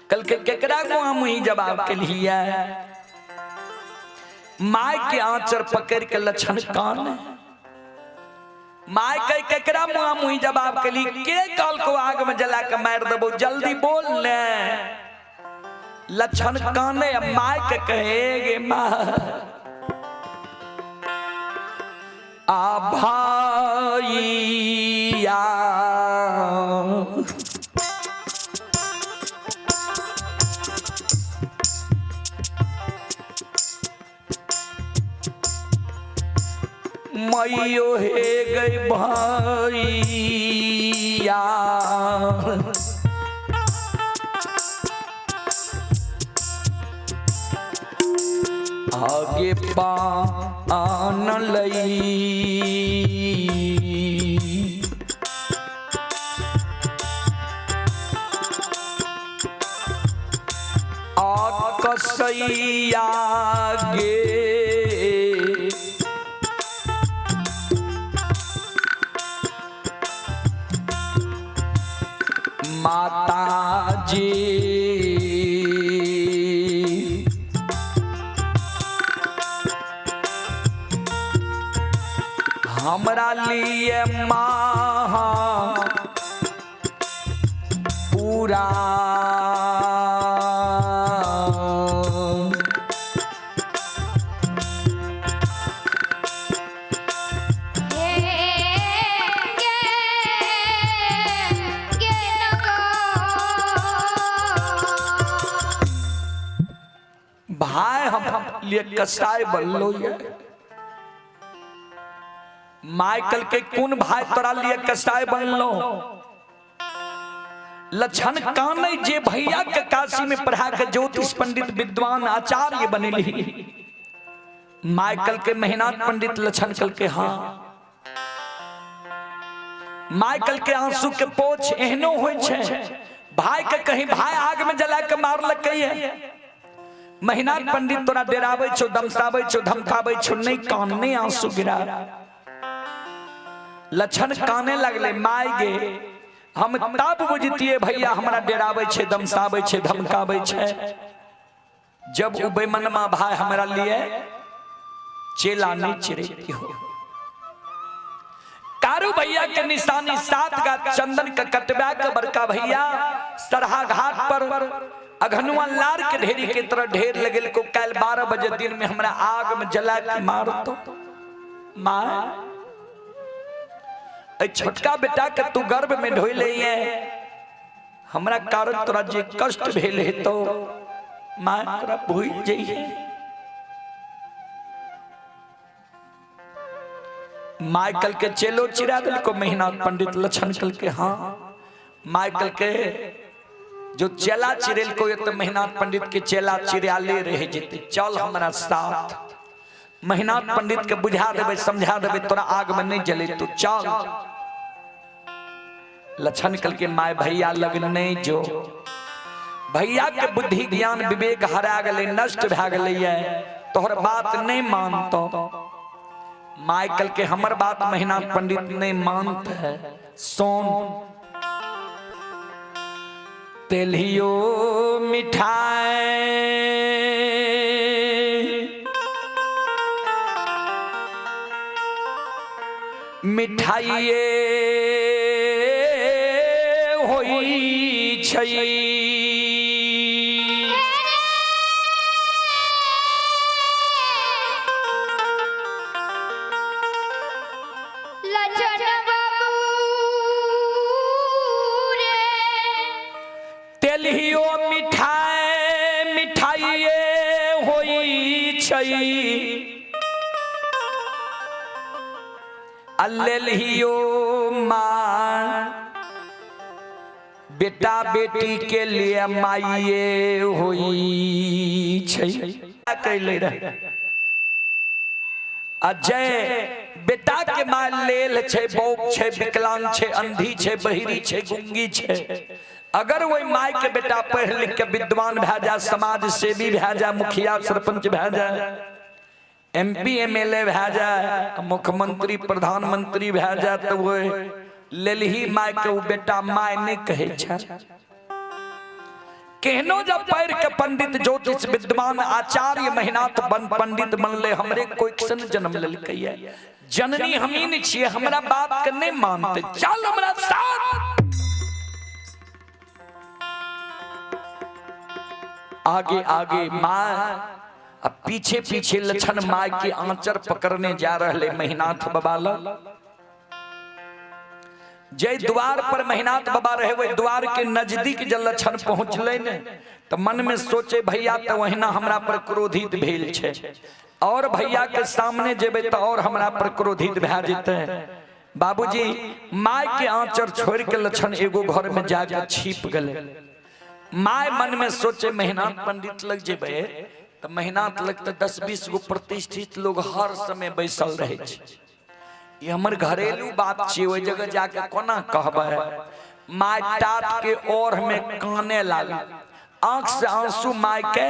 कल के केकरा मुहा मुही जवाब के लिए? My के आंचर पकड़ के लक्षण कान, my के केकरा मुहा मुही जवाब के लिए? के कल को आग में जला के मार देबो? जल्दी बोल ने। लक्षण काने, my के कहेगे, माँ आ भाईया, मैयो हे गई भैया, आगे पान लई आ कसैया गे, माता जी, हमरा लिए माँ पूरा हे गे गे नगो। भाई हम लिए कसाई बनलो ये। माइकल के कोन भाई तोरा लिए कसाई बनलो? लक्षण काने, जे भैया के काशी में पढ़ा के ज्योतिष पंडित विद्वान आचार्य बनेली। माइकल के मेहनाथ पंडित, लक्षण कल के हाँ। माइकल के आंसू के पोछ, एहनो होइ छै? भाई के कहीं भाई आग में जला के मारलकै है? महिनाथ पंडित तोरा डेराबै छौ, दमसाबै छौ, धमकाबै छौ, नहीं कान, नहीं आंसू गिरा। लक्षण काने लगले, my गे, हम तब बुझतिए भैया हमरा डेराबै छै, दमसाबै छै, धमकाबै छै, जब उ बेमनमा भाई हमरा लिए चेला नहीं चिरेती हो। कारू भैया के निशानी 7 गा चंदन के कटवा के बड़का भैया सरहा घाट पर अघनुआ लार के ढेरी के तरह ढेर लगेल को, कल 12 बजे दिन में हमरा आग में जला के मार तो माँ, छोटका बेटा के तू गर्भ में ढोई ले है, हमरा कारण तोरा जे कष्ट भेल है तो माँ तोरा भूल जाइए। माइकल के चेलो चिरा दिल को महीना पंडित। लक्षण कल के हाँ। माइकल के जो चेला चिरेल को, ये तो महीना पंडित के चेला चिराले रह जेते। चल हमरा साथ, महीनाथ पंडित के बुझा देबे, समझा देबे, तोरा आग में नहीं जले, तू चल। लक्षण कल के my भैया लग नहीं जो, भैया के बुद्धि ज्ञान विवेक हरा गले, नष्ट भए गेलै है, तोहर बात नहीं मानतो। माइकल के हमर बात महीना पंडित नहीं मानत है। सोन तेलियो मिठाई मिठाइए होई छै। लछन बाबू रे, तेलहियो मिठाई मिठाइए होई छै, आ लेलहियो माँ बेटा बेटी के लिए माइये होई छै। कैले रहे आ जय बेटा के माय लेल छै, बौक छै, विकलांग छै, अंधी छै, बहिरी छै, गुंगी छै, अगर वही my के बेटा पढ़ लिख के विद्वान भए जाए, समाज सेवी भए जाए, मुखिया सरपंच भए जाए, एमपी एमएलए भए जाए, मुख्यमंत्री प्रधानमंत्री भए जाए, तऽ वही लेलही my के ओ बेटा my नहि कहै छै। केहनो जब पढ़ के पंडित ज्योतिष विद्वान आचार्य महिनाथ बन पंडित बनले, हमरे कोई सन जन्म लेलकै, जननी हमी नहीं छियै, हमरा बात के नहीं मानते, चल हमरा साथ। आगे आगे माँ आ पीछे पीछे लक्षण माय के आंचर पकड़ने जा रहे महिनाथ बाबा लग। जय द्वार पर महिनाथ बाबा रहे वही द्वार के नजदीक जब लक्षण पहुंचले ने तो मन में सोचे भैया तो वहिना हमरा पर क्रोधित भेल छे, और भैया के सामने जेबे तो और हमरा पर क्रोधित भए जेते। बाबूजी my के आंचर छोड़ के लक्षण एगो घर में जाके छिप गए। My मन में सोचे महिनाथ पंडित लग जेबे तो महिनाथ लग तो 10-20 गो प्रतिष्ठित लोग हर समय बैसल रहे छे, ये हमर घरेलू बात छे, ओहि जगह जाके कोना कहबै। My तात के ओर में काने लागल, आंख से आंसू my के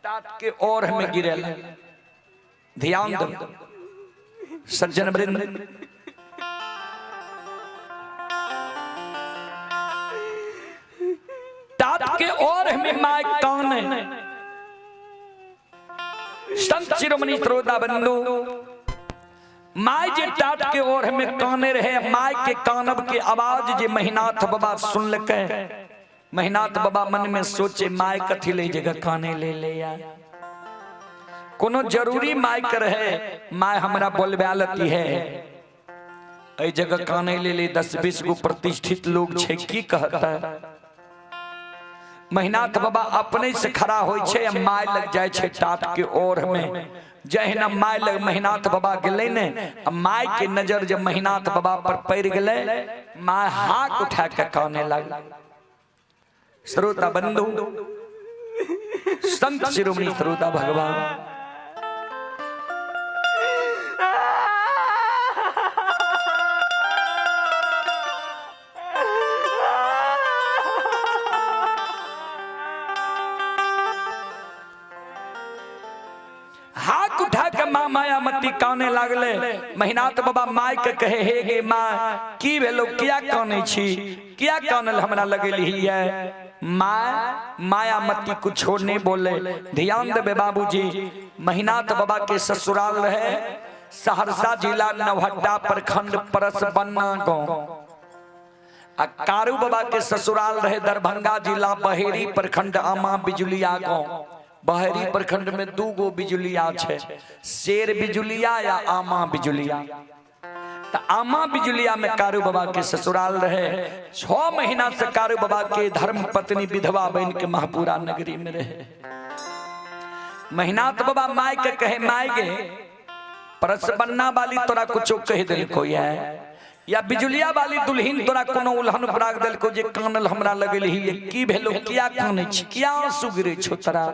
तात के ओर में गिरे लागल। ध्यान दो सज्जन वृंद, तात के ओर में my काने। संत शिरोमणि श्रोता बंधु, my जे टाट के ओर में काने रहे, my के कानब के आवाज जे महिनाथ बाबा सुनलकै, महिनाथ बाबा मन में सोचे my कथी ले जगह काने ले ले या, कोनो जरूरी my के रहे, my हमरा बोलबा लती है, एहि जगह काने ले ले 10-20 गो प्रतिष्ठित लोग छे, की कहता है। महिनाथ बाबा अपने से खड़ा होय छे, my लग जाय छे टाट के ओर में। जहिना my लग महिनाथ बाबा गेलै ने, my के नजर जब महिनाथ बाबा पर पड़ गेलै, my हाक उठा के काने लागल। श्रोता बंधु, संत शिरोमणि श्रोता भगवान, हाथ उठा के माँ मायामती काने लागले। महिनाथ बाबा my के कहे, हे गे माँ, की भेलो, किया काने छी, किया कानल हमरा लगेली है। माँ मायामती कुछो नहीं बोले। ध्यान देबे बाबूजी, महिनाथ बाबा के ससुराल रहे सहरसा जिला नवहट्टा प्रखंड परस बन्ना गांव, आ कारू बाबा के ससुराल रहे दरभंगा जिला बहेरी प्रखंड आमा बिजुलिया गांव। बहेरी प्रखंड में 2 गो बिजुलिया छे, शेर बिजुलिया या आमा बिजुलिया। तो आमा बिजुलिया में कारू बाबा के ससुराल रहे। 6 महीना से कारू बाबा के धर्म पत्नी विधवा बन के महापुरा नगरी में रहे। महिनाथ बाबा my के कहे, my गे परस बन्ना वाली तोरा कुछो कह दिलको है, या बिजुलिया वाली दुल्हन तोरा कोनो उल्हन पराग दिलको जे कानल हमरा लगल ही, की भेलो, किया कानै छी, किया आंसू गिरे छो तोरा।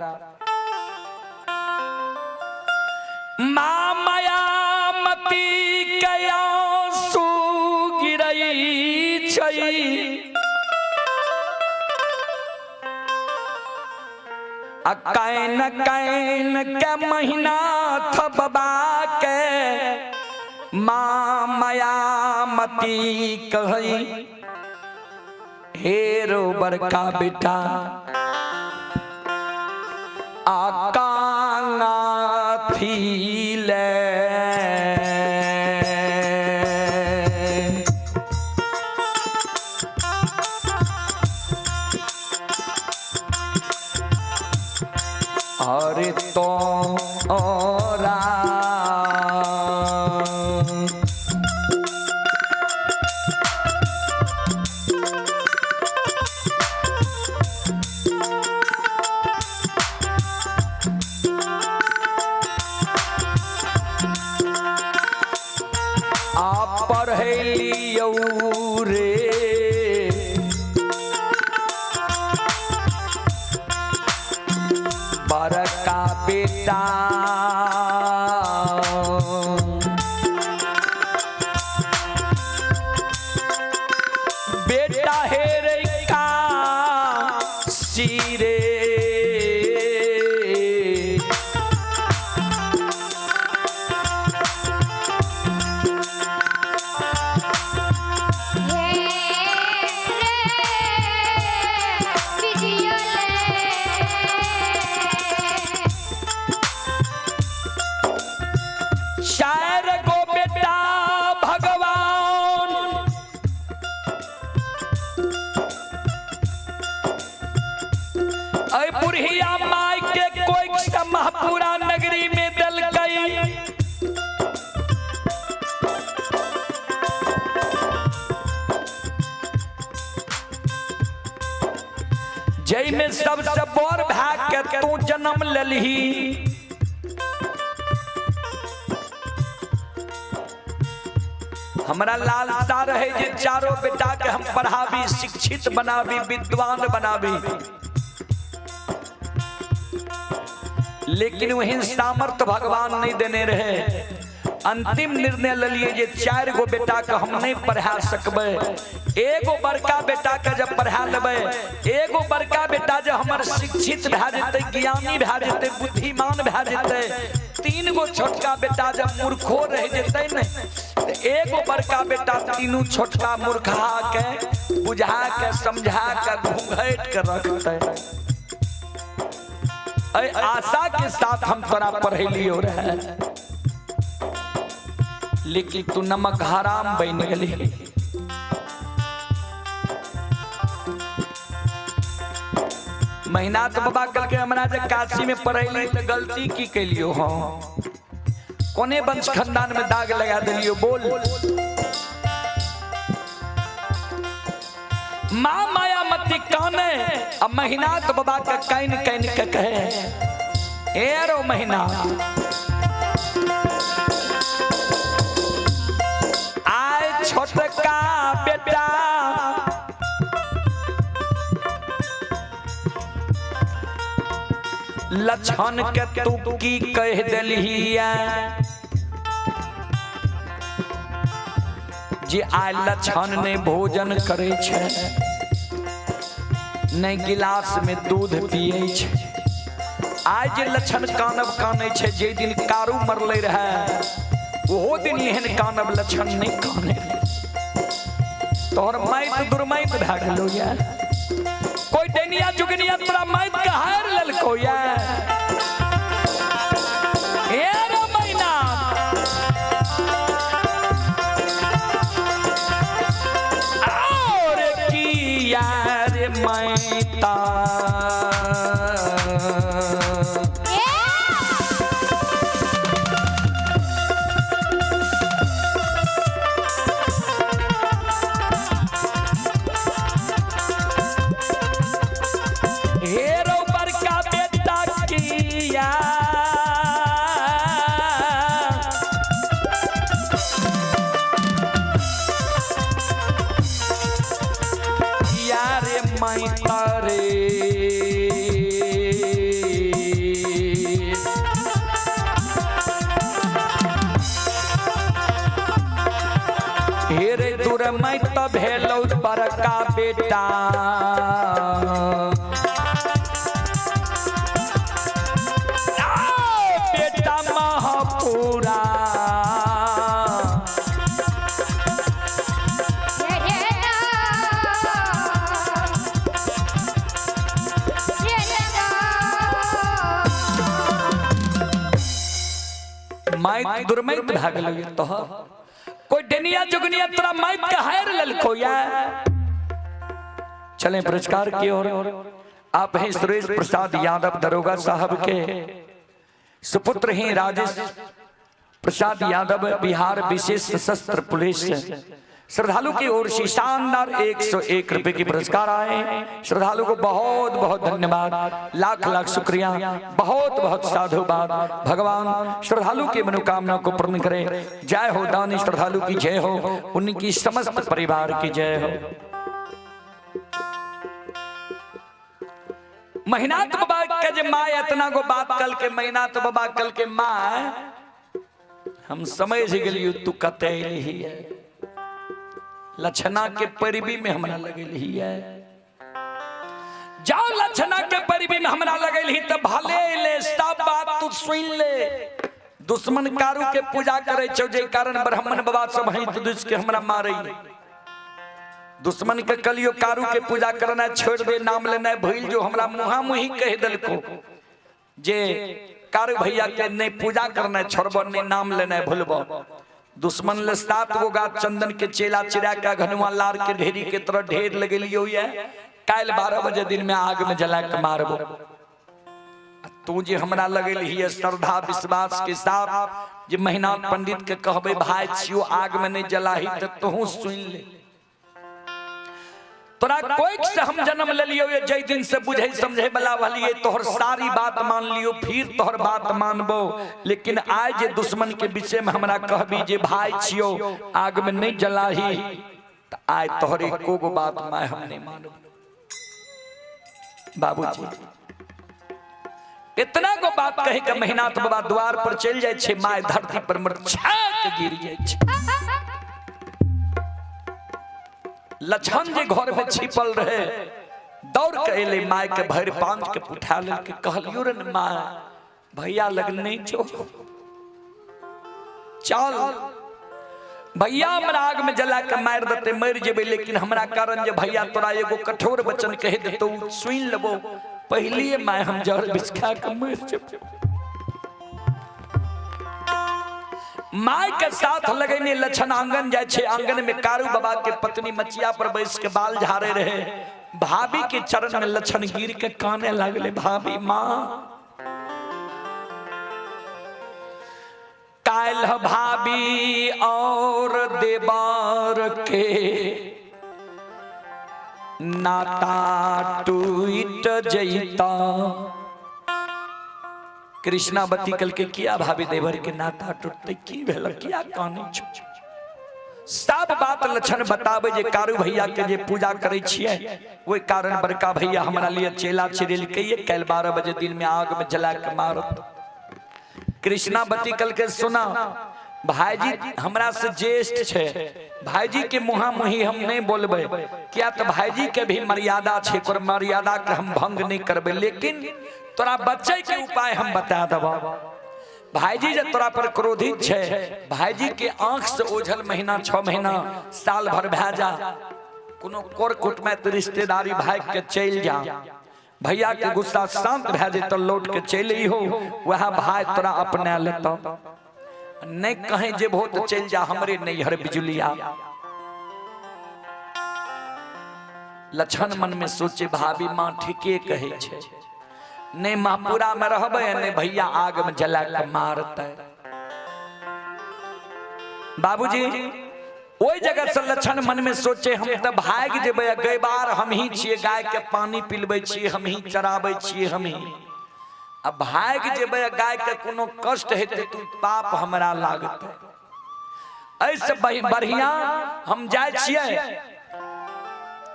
माँ मायामती के आंसू गिरई छै, आ can can के महीना बाबा के माँ मायामती कहई, हे रो बड़का बेटा आ काना थीले। अरे तो आ पढ़े लियौ रे। चार गो बेटा भगवान ऐ बुढ़िया माय के कोई महपुरा नगरी में दलकई। जय में सबसे बड़ भाग के तू जन्म ललही। हमरा लालसा रहे जे चारों बेटा के हम पढ़ाबी, शिक्षित बनाबी, विद्वान बनाबी, लेकिन वही सामर्थ्य भगवान नहीं देने रहे। अंतिम निर्णय ललिए जे 4 गो बेटा के हम नहीं पढ़ा सकबै, एगो बड़का बेटा के जब पढ़ा लेबै, एगो बड़का बेटा जब हमर शिक्षित भए जेतै, ज्ञानी भए जेतै, बुद्धिमान भए जेतै, 3 गो छोटका बेटा जब मूर्खो रह जेतै ने, तऽ एगो बड़का बेटा तीनू छोटका मूर्खा के बुझा के समझा के घूंघट के रखतै। ऐ आशा के साथ हम तोरा पढ़ेलियो रहे, लेकिन तू नमक हराम बन गेली। महिनाथ बाबा कहलकै हमरा जे काशी में पढ़ैली तऽ गलती की केलियो? हँ, कोने वंश खानदान में दाग लगा देलियो? बोल। माँ मायामती काने आ महिनाथ बाबा के कान कान के कहे, ए रो महिनाथ, आय छोटका बेटा लक्षण के तू की कह देलहिया जे आय लक्षण ने भोजन करे छै, ने गिलास में दूध पिए छै। आइ जे लक्षण कानब कानै छै, जे दिन कारू मरले रहे ओहो दिन एहन कानब लक्षण नहीं काने। तोहर माइत दुर्माइत भए गेलो या कोई डनिया जुगनिया तोरा माइत के हार लेलको या? हे रे मैना, और की यार मैता हेरो बड़का बेटा किया यारे मैता रे, हेरे दूर मैत भेलौ बड़का बेटा। बेटा महापुरा माइत दुर्मैत भए गेलौ तोहर, कोई डनिया जुगनिया तोरा माइत के हार लेलको या? चलें पुरस्कार की ओर। आप हैं सुरेश प्रसाद यादव दरोगा साहब के सुपुत्र हैं राजेश प्रसाद यादव, बिहार विशेष सशस्त्र पुलिस। श्रद्धालु की ओर से शानदार 101 रुपए की पुरस्कार आए। श्रद्धालु को बहुत बहुत धन्यवाद, लाख लाख शुक्रिया, बहुत बहुत साधुवाद। भगवान श्रद्धालु की मनोकामना को पूर्ण करे। जय हो दानी श्रद्धालु की जय हो, उनकी समस्त परिवार की जय हो। महिनाथ बाबा के जे माँ इतना गो बात कल के महिनाथ बाबा कल के माँ हम समझ गेलियो तू कते एलही है, लक्षणा के परिबी में हमरा लगेलही है। जाओ लक्षणा के परिबी में हमरा लगेलही त भले ले सब बात तू सुन ले। दुश्मन कारू के पूजा करे छौ, जे कारण ब्राह्मण बाबा सब हई तो दुष्ट के हमरा मारे। दुश्मन के कलियो कारू के पूजा करना छोड़ दे, नाम लेना भूल जो हमरा मुहा मुही कह दिलको जे कारू भैया के नहीं पूजा करना छोड़बो, नहीं नाम लेना भूलबो। दुश्मन ले 7 गो गाछ चंदन के चेला चिरा के घनुआ लार के ढेरी के तरह ढेर लगेलियो ये, काल्हि 12 बजे दिन में आग में जला के मारबो। तू जे हमरा लगेलही श्रद्धा विश्वास के साथ जे महिनाथ पंडित के कहबे भाई छियो आग में नहीं जलाही, तो तोहू सुन ले। तोरा कोई से हम जन्म ले लियो, ये जय दिन से बुझे समझे वाला वाली तोहर सारी बात मान लियो, फिर तोहर बात मानबो। लेकिन आज जे दुश्मन के विषय में हमरा कहबी जे भाई छियो आग में नहीं जलाही, तो आज तोहर एको गो बात मैं हम नहीं मानबो। बाबूजी इतना गो बात कहे के महिनाथ बाबा द्वार पर चल जाए छे, my धरती पर मरछा के गिर जाए छे। लछन जे घर में छिपल रहे दौड़ के एले, my के भरि पांच के उठा लेल के कहलियो रे न my भैया लग नहीं छो, चल भैया हमरा आग में जला के मार देते मर जेबे, लेकिन हमरा कारण जे भैया तोरा एगो कठोर वचन कह देतो सुन लेबो, पहलिए my हम जहर विष खा के मर जेबे। My के साथ लगेने लछन आंगन जाए छे, आंगन में कारू बाबा के पत्नी मचिया पर बैस के बाल झाड़े रहे, भाभी के चरण में लछन गिर के काने लागले, भाभी माँ काल्ह भाभी और देवार के नाता टूट जैता। कृष्णावती कल के किया भाभी देवर के नाता टूटते की भेल किया काने छो। सब बात लक्षण बतावे जे कारू भैया के जे पूजा करे छियै ओहि कारण बड़का भैया हमरा लिए चेला चिरेलकै ये काल्हि 12 बजे दिन में आग में जला के मारत। कृष्णावती कल के सुना भाईजी हमरा से ज्येष्ठ छे, भाईजी के मुहा मुही हम नहीं बोलबे, किया तो भाईजी के भी मर्यादा छे, ओकर मर्यादा के हम भंग नहीं करबे, लेकिन तोरा बचे के उपाय हम बता देबो। भाईजी जे तोरा पर क्रोधित छे, भाईजी के आंख से ओझल महीना 6 महीना साल भर भए जा, कोनो कोर कुट में तो रिश्तेदारी भाई के चल जा, भैया के गुस्सा शांत भए जेतौ लौट के चलि अइहो, वएह भाई तोरा अपना लेतौ, नहीं कहीं जेबहो तो चल जा हमरे नैहर बिजुलिया। लछन मन में सोचे भाभी माँ ठीके कहे छे, नहीं महापुरा में रहबे नहीं भैया आग में जला के मारते। बाबूजी ओहि जगह से लछन मन में सोचे हम तो भागि जेबै, गैबार हम ही छियै, गाय के पानी पिलबै छियै, हम ही चराबै छियै, हम ही आ भागि जेबै, गाय के कोनो कष्ट हेतै तो पाप हमरा लागतै, एहिसँ बढ़िया हम जाइ छियै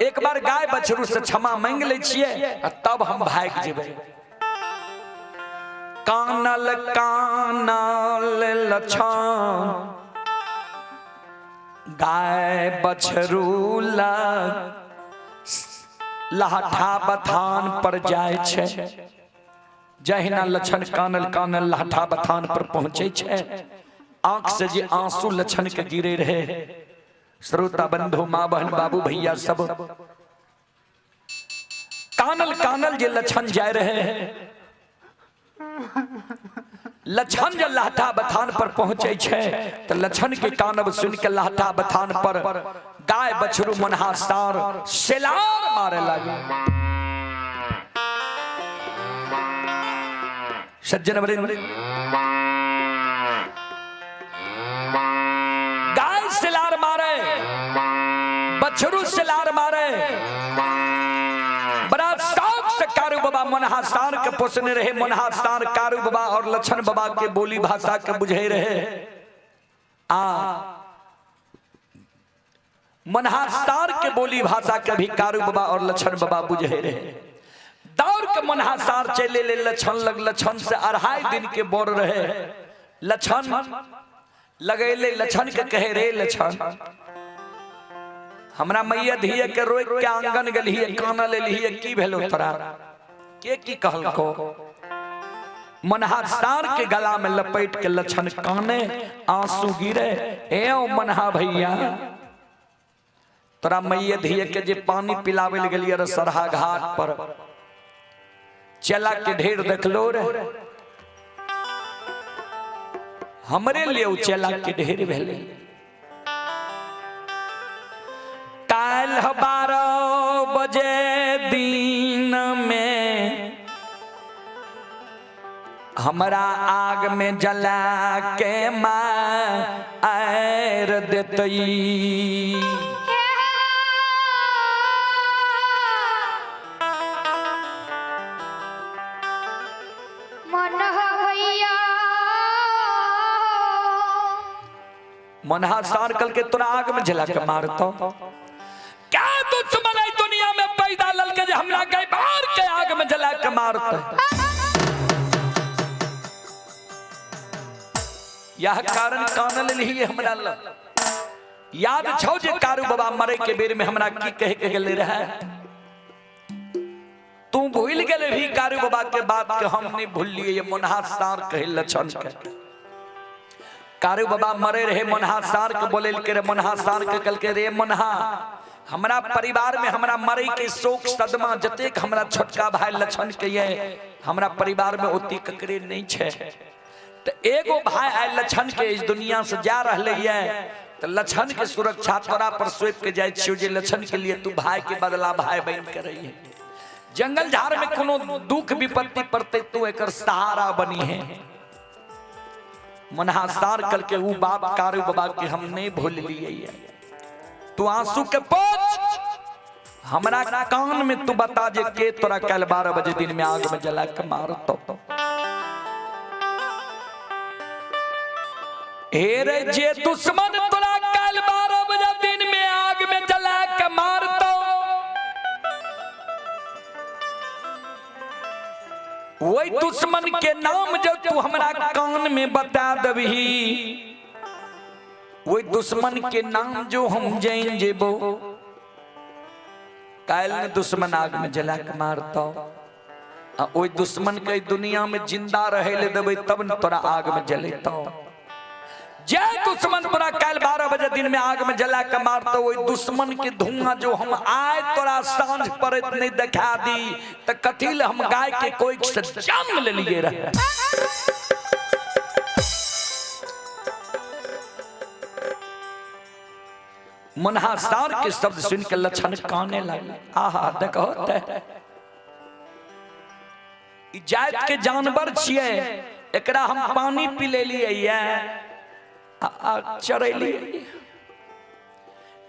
एक बार गाय बछरू से क्षमा मांगि लै छियै आ तब हम भागि जेबै। कानल कानल लछन गाय बछरू लग लहठा बथान पर जाय छै, जहिना लछन कानल कानल लहठा बथान पर पहुंचे छै, आंख से जे आंसू लछन के गिरे रहे, श्रोता बंधु माँ बहन बाबू भैया सब कानल कानल जे लछन जाय रहे, लछन जे लहठा बथान पर पहुंचे छै तो लछन के कानब सुन के लहठा बथान पर गाय बछरू मनहा सार सेलार मारे लागे। सज्जन वृंद गाय सेलार मारे, बछरू सेलार मारे, बड़ा शौक से कारू बाबा मनहा सार के पोसने रहे, मनहा सार कारू बाबा और लछन बाबा के बोली भाषा के बुझे रहे। आ मनहा सार के बोली भाषा के भी कारू बाबा और लछन बाबा बुझे रहे। दौड़ के मनहा सार चले ले लछन लग, लछन से 2.5 दिन के बोर रहे, लछन लगेले लछन के कहे रे लछन हमरा मैया धिया के रोक के आंगन गेलिए काना लेलिए की भेलो तोरा के की कहलको। मनहा सार के गला में लपेट के लछन काने आंसू गिरे, एओ मनहा भैया तोरा मैया धिया के जे पानी पिलावे ले गेलिए रे सरहा घाट पर चला के ढेर देखलो रे, हमरे लिए उ चेला के ढेर भेलै। काल्हि 12 बजे दिन में हमरा आग में जला के मार देतई। मन भैया मनहा सार कल के तोरा आग में जला के मारतो। क्या दुश्मन है दुनिया में पैदा ललके जे हमरा के बाहर के आग में जला के मारतो। यह कारण कानल नहीं हमरा ल याद छौ जे कारू बाबा मरे के बेर में हमरा की कहे के गेले रहे। तू भूल गेले भी कारू बाबा के बात के, हम नहीं भूलिए। ये मनहा सार कहे लक्षण के कारू बाबा मरे रहे मनहा सार के बोले के रे मनहा सार के कल के रे मनहा, हमरा परिवार में हमरा मरे के शोक सदमा जतेक हमरा छोटका भाई लक्षण के ये हमरा परिवार में ओती ककरे नहीं छे। तो एगो भाई आए लक्षण के इस दुनिया से जा रहले ये, तो लक्षण के सुरक्षा तोरा पर सौंप के जाय छियो जे लक्षण के लिए तू भाई के बदला भाई बन के रही है। जंगल झाड़ में कोनो दुख विपत्ति पड़ते तू एकर सहारा बनी है। मनहा सार कल के ऊ बाप कारू बाबा के हम नहीं भूल लिए। तू आंसू के पोछ हमरा कान में तू बता जे के तोरा कल 12 बजे दिन में आग में जला के मारतो। हे रे जे दुश्मन तोरा कल 12 बजे दिन में आग में जला के मारतो, वही दुश्मन के नाम जो तू हमरा कान में बता दबही, वही दुश्मन के नाम जो हम जान जेबो काल ने दुश्मन आग में जला के मारतो। आ ओई दुश्मन के दुनिया में जिंदा रहे ले देबै तब न तोरा आग में जलेतो। जे दुश्मन तोरा काल 12 बजे दिन में आग में जला के मारतो, ओई दुश्मन के धुआं जो हम आए तोरा साँझ पड़त नहीं देखा दी त कथी ले हम गाय के कोई से जन्म ले लिए रहे। मनहा सार के शब्द सुन के लक्षण काने लगे। आहा देखो ते ई जात के जानवर छिए, एकरा हम पानी पी ले लिए ये चरेलिए।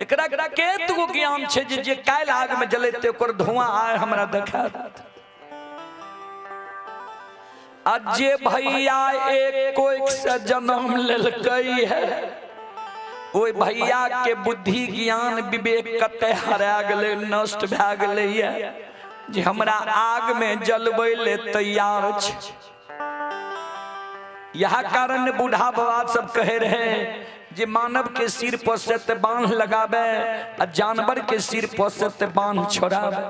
एकरा के तुगो ज्ञान छे जे काल्हि आग में जलेते ओकर धुआं आए हमरा देखा देत। आ जे भैया एक कोई से जन्म लेलकै है, ओहि भैया के बुद्धि ज्ञान विवेक कते हरा गेलै, नष्ट भए गेलै ये जे हमरा आग में जलबै ले तैयार छै। यह कारण बूढ़ा बाबा सब कहे रहे जे मानव के सिर पर से ते बांध लगावे आ जानवर के सिर पर से ते बांध छोड़ावे।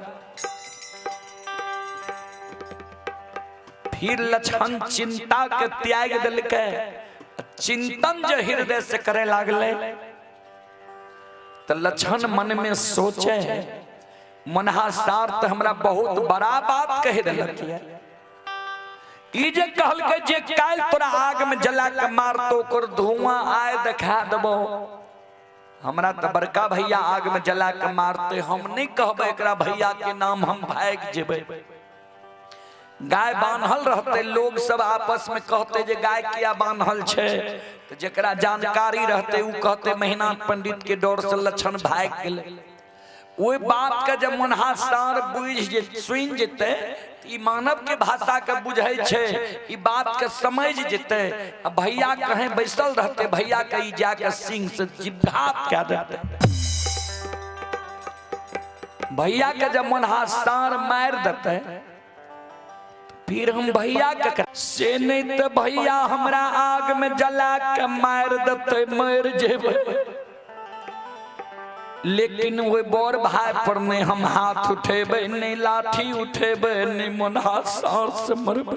फिर लक्षण चिंता के त्याग दिलकै, चिंतन जो हृदय से करे लागले तो लक्षण मन में सोचे मनहा सार तो हमरा बहुत बड़ा बात कह दिलक। ई जे कहलकै जे काल्हि तोरा आग में जला के मारतो ओकर धुआं आए देखा देबो, हमरा तो बड़का भैया आग में जला के मारते, हम नहीं कहबै एकरा भैया के नाम, हम भागि जेबै। गाय बान्हल रहते, लोग सब आपस में कहते जे गाय किया बान्हल छे, तो जकरा जानकारी रहते उ कहते महिनाथ पंडित के डर से लक्षण भागि गेलै। ओहि बात के जब मनहा सार बुझि जे सुनि जेतै, ई मानव के भाषा के बुझै छै, ई बात के समझ जेतै, आ भैया कहीं बैसल रहते, भैया के ई जाके सिंह से जिघात कए देतै। भैया के जब मनहा सार मारि देतै फिर हम भैया के से नहीं तो भैया हमरा आग में जला के मार देतै, मर जेबै, लेकिन ओहि बड़ भाई पर नहीं हम हाथ उठेबै, नहीं लाठी उठेबै, नहीं मनहा सार से मरबै।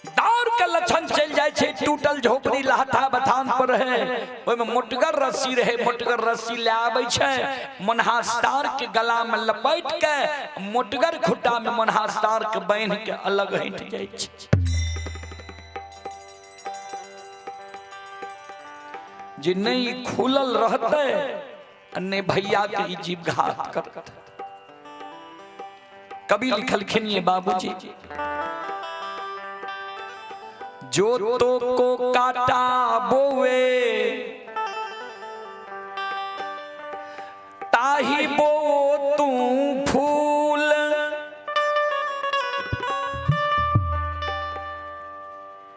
दौड़ के लक्षण चलि जाइ छै, टूटल झोपड़ी लहठा बथान पर रहे, ओहिमे मोटगर रस्सी रहे, मोटगर रस्सी ले आबै छै, मनहा सार के गला में लपेट के मोटगर खुट्टा में मनहा सार के बान्हि के अलग हटि जाइ छै। जे नहीं खुलल रहते आ नहि भैया के ई जीव घात करते। कवि लिखलखिन ये बाबूजी, जो तो को काटा बोवे ताही बो तू फूल,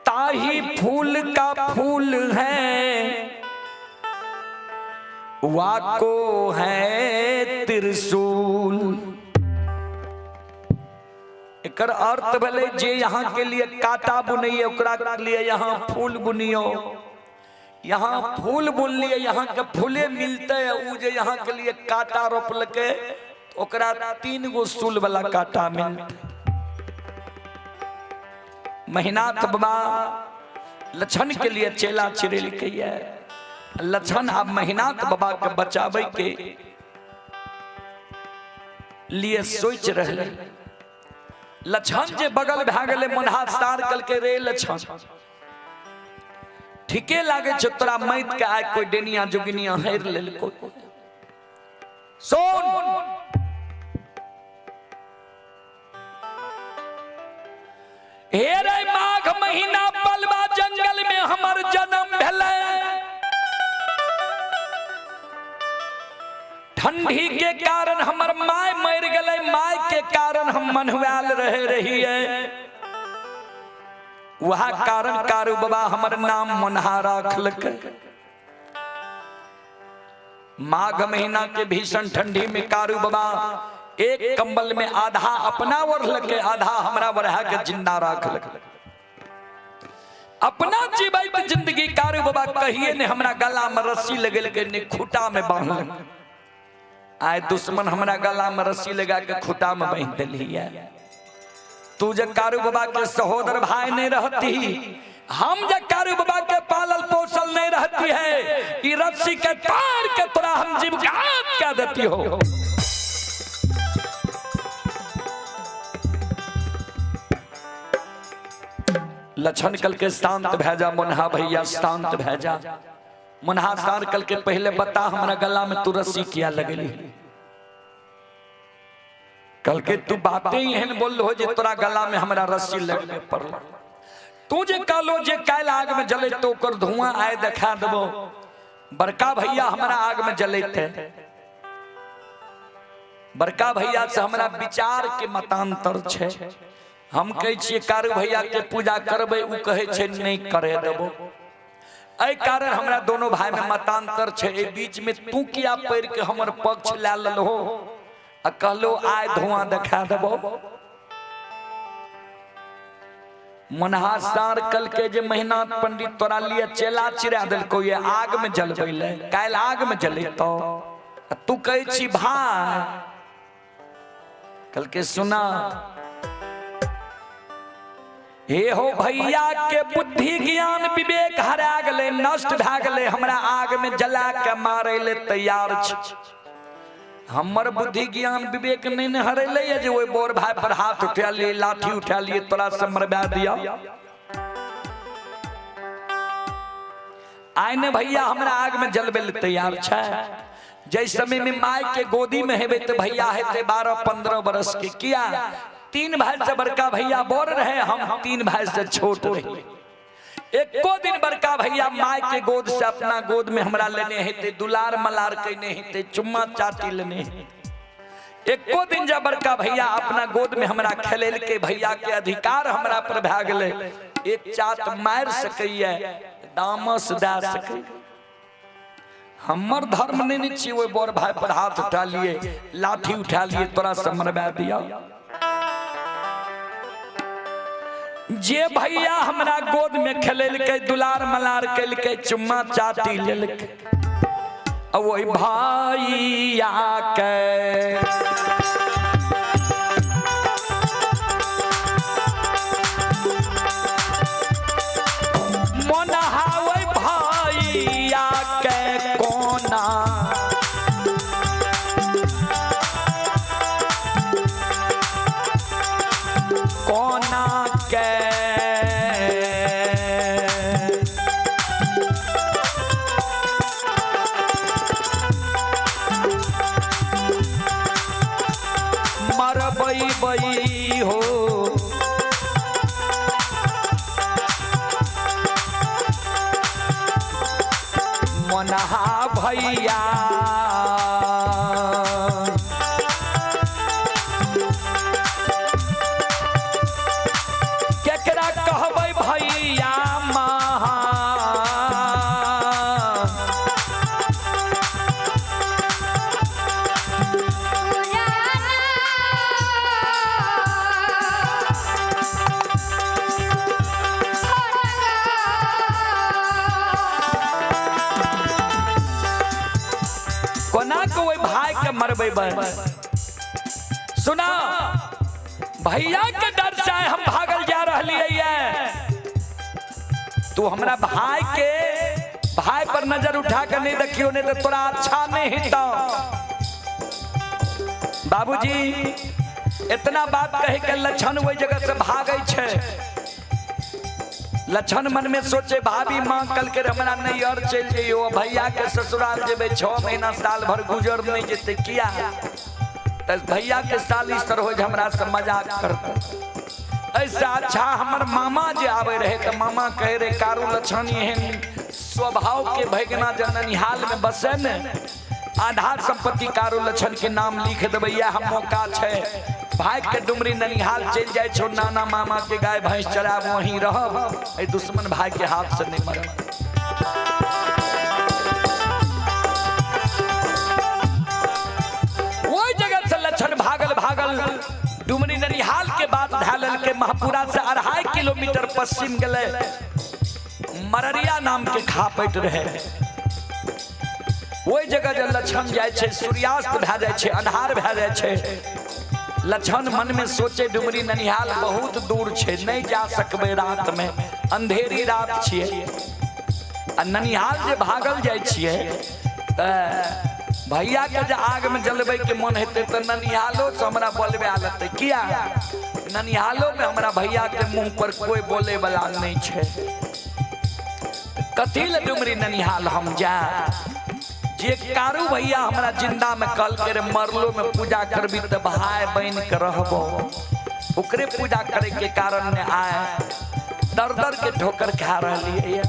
ताही फूल का फूल है वाको है त्रिशूल। एकर अर्थ भेलै जे यहाँ के लिए कांटा बुनैये ओकरा के लिए यहाँ फूल बुनियो, यहाँ फूल बुनलिए यहाँ के फूले मिलते, उ जे यहाँ के लिए कांटा रोपलकै ओकरा 3 गो सूल वाला कांटा मिलते। महिनाथ बाबा लक्षण के लिए चेला चिड़ेलकै, लक्षण आब महिनाथ बाबा के बचाबै के लिए सोच रहलै। लक्षण जे बगल भए गेलै मनहा सार कहलकै रे लक्षण ठीके लागै छौ तोरा मैत के आइ कोई डेनिया जोगिनिया हेर लेलको। सुन हे रे माघ महीना पलवा जंगल में हमर जन्म भेलै, ठंडी के कारण हमर my मर गेलै, my के कारण हम मन्हुआल रहे रहिए, वह कारण कारू बाबा हमर नाम मनहा राखलकै। माघ महीना के भीषण ठंडी में कारू बाबा एक कंबल में आधा अपना ओढ़लकै आधा हमरा बढ़ा के जिंदा राखलकै। अपना जीवैत जिंदगी कारू बाबा कहिए ने हमरा गला में रस्सी लगेलकै ने खूटा में बांधलकै। आए दुश्मन हमरा गला में रस्सी लगा के खूटा में बांध देलिए। तू जे कारू बाबा के सहोदर भाई नहीं रहती, हम जे कारू बाबा के पालल पोसल नहीं रहती है, ई रस्सी के तार के तोरा हम जीवघात कर देती हो। लक्षण कल के शांत भै जा मुन्हा भैया, शांत भै जा मुन्हा। सार कल के पहले बता हमरा गला में तू रस्सी किया लगेली। कल के तू बातें एहन बोल हो जे तोरा गला में हमरा रस्सी लगबे पड़ल। तू जे कहलो जे काल्हि आग में जले तो ओकर धुआं आए देखा देबो, बड़का भैया हमरा आग में जलते, बड़का भैया से हमरा विचार के मतांतर छै। हम कहै छियै कारू भैया के पूजा करबै, उ कहै छै नहीं करे देबो। एहि कारण हमरा दोनों भाई में मतांतर छै। एहि बीच में तू किया पढ़ के हमर पक्ष लए लेलहो आ कहलो आय धुआं देखा देबो। मनहा सार कल के जे महिना पंडित तोरा लिए चेला चिरा देलको ये आग में जलबै ले, काल्हि आग में जलेतो तू कहै छी भाई। कल के सुना हे हो भैया के बुद्धि ज्ञान विवेक हरा गेलै, नष्ट भए गेलै, हमरा आग में जला के मारै ले तैयार छी। हमर बुद्धि ज्ञान विवेक नहीं ने हरेलै जे ओहि बोर भाई पर हाथ उठा लिए लाठी उठा लिए तोरा से मरबा दिया। आइ ने भैया हमरा आग में जलबै ले तैयार छै। जै समय में my के गोदी में हेबै तऽ भैया हेतै 12-15 बरस के। किया 3 भाई से बड़का भैया बोर रहे, हम 3 भाई से छोट रहे। एको दिन बड़का भैया my के गोद से अपना गोद में हमरा लेने हेतै, दुलार मलार कने हेतै, चुम्मा चाटी लेने हेतै। एको दिन जब बड़का भैया अपना गोद में हमरा खेलेलकै, भैया के अधिकार हमरा पर भए गेलै, एक चात मारि सकैया, दामस दए सकैया। हमर धर्म नहीं छियै ओहि बड़ भाई पर हाथ उठा लिए लाठी उठा लिए तोरा से मरबा दिया। जे भैया हमरा गोद में खेलेलकै, दुलार मलार केलकै, चुम्मा चाटी लेलकै, ओहि भैया के मोनहा ओहि भैया के कोना कोना के भैया? केकरा कहबै भैया महान? कोना के ओहि भाई के मरबै? सुना, भैया के डर से हम भागल जा रहलियै ये। तू हमरा भाई के भाई पर नजर उठा के नहीं देखियो, नहीं तो तोरा अच्छा नहीं हेतौ। बाबूजी, इतना बात कहे के लक्षण ओहि जगह से भागै छै। लक्षण मन में सोचे, भाभी माँ कल के हमरा नैहर चलि जइयो, भैया के ससुराल जेबै, 6 महीना साल भर गुजर नहीं जेतै। किया तऽ भैया के साली सरोज हमरा से मजाक करतै। ऐसा अच्छा हमर मामा जे आबै रहे तऽ मामा कहे रहे, कारू लक्षण एहन स्वभाव के भैगना जे ननिहाल में बसे ने, आधार संपत्ति कारू लक्षण के नाम लिख देबै। इएह मौका छै, भाग के डुमरी ननिहाल चलि जाइ छौ, नाना मामा के गाय भैंस चराब, वहीं रहब, एहि दुश्मन भाई के हाथ से नहीं मरब। ओहि जगह से लक्षण भागल भागल डुमरी ननिहाल के बाद धए लेलकै। महपुरा से 2.5 किलोमीटर पश्चिम गेलै, मररिया नाम के खापैट रहे। ओहि जगह जब लक्षण जाइ छै, सूर्यास्त भए जाइ छै, अन्हार भए जाइ छै। लक्षण मन में सोचे, डुमरी ननिहाल बहुत दूर छै, नहीं जा सकबै रात में, अंधेरी रात छियै। आ ननिहाल जे भागल जाइ छियै तऽ भैया के जे आग में जलबै के मन हेतै तऽ ननिहालो से हमरा बोलबे लेतै। किया ननिहालो में हमरा भैया के मुंह पर कोई बोले वाला नहीं छै? कथी ले डुमरी ननिहाल हम जाय? जे कारू भैया हमरा जिंदा में कहलकै रे, मरलो में पूजा करबी तऽ भाई बन के रहबो, ओकरे पूजा करे के कारण ने आए दर दर के ठोकर खा रहलियै,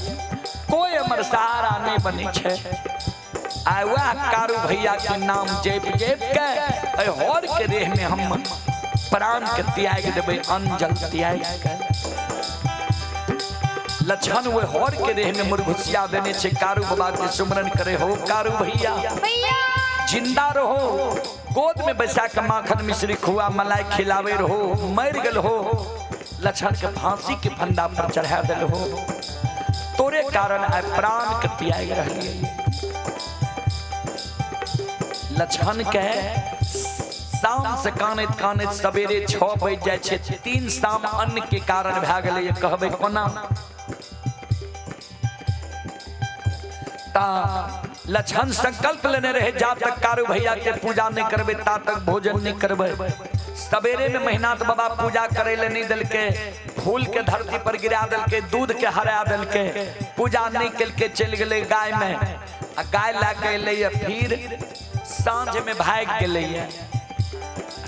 कोई हमर सहारा नहीं बनै छै। आइ वएह कारू भैया के नाम जपि जपि के एहि हर के रेह में हम प्राण के त्याग देबै, अन्न जल त्याग के। लक्षण ओहि हर के रेह में मुरघुसिया देने छै, कारू बाबा के सुमरन करे, हो कारू भैया, भैया, जिंदा रहो, गोद में बैसा के माखन मिश्री खुआ मलाई खिलावे रहो, मर गल हो, लक्षण के फांसी के फंदा पर चढ़ा दिल हो, तोरे कारण आइ प्राण के त्याग रहलियै। लक्षण के शाम से कानैत कानैत सवेरे 6 बज जाइ छै। 3 शाम अन्न के कारण भए गेलै, कहबै कोना? ता लक्षण संकल्प लेने रहे, जा तक कारू भैया के पूजा नहीं करबै ता तक भोजन नहीं करबै। सवेरे में महिनाथ बाबा पूजा करे ले नहीं देलके, फूल के धरती पर गिरा देलके, दूध के हरा देलके, पूजा नहीं केलके, चलि गेलै गाय में आ गाय लए के एलै, फिर साँझ में भागि गेलै।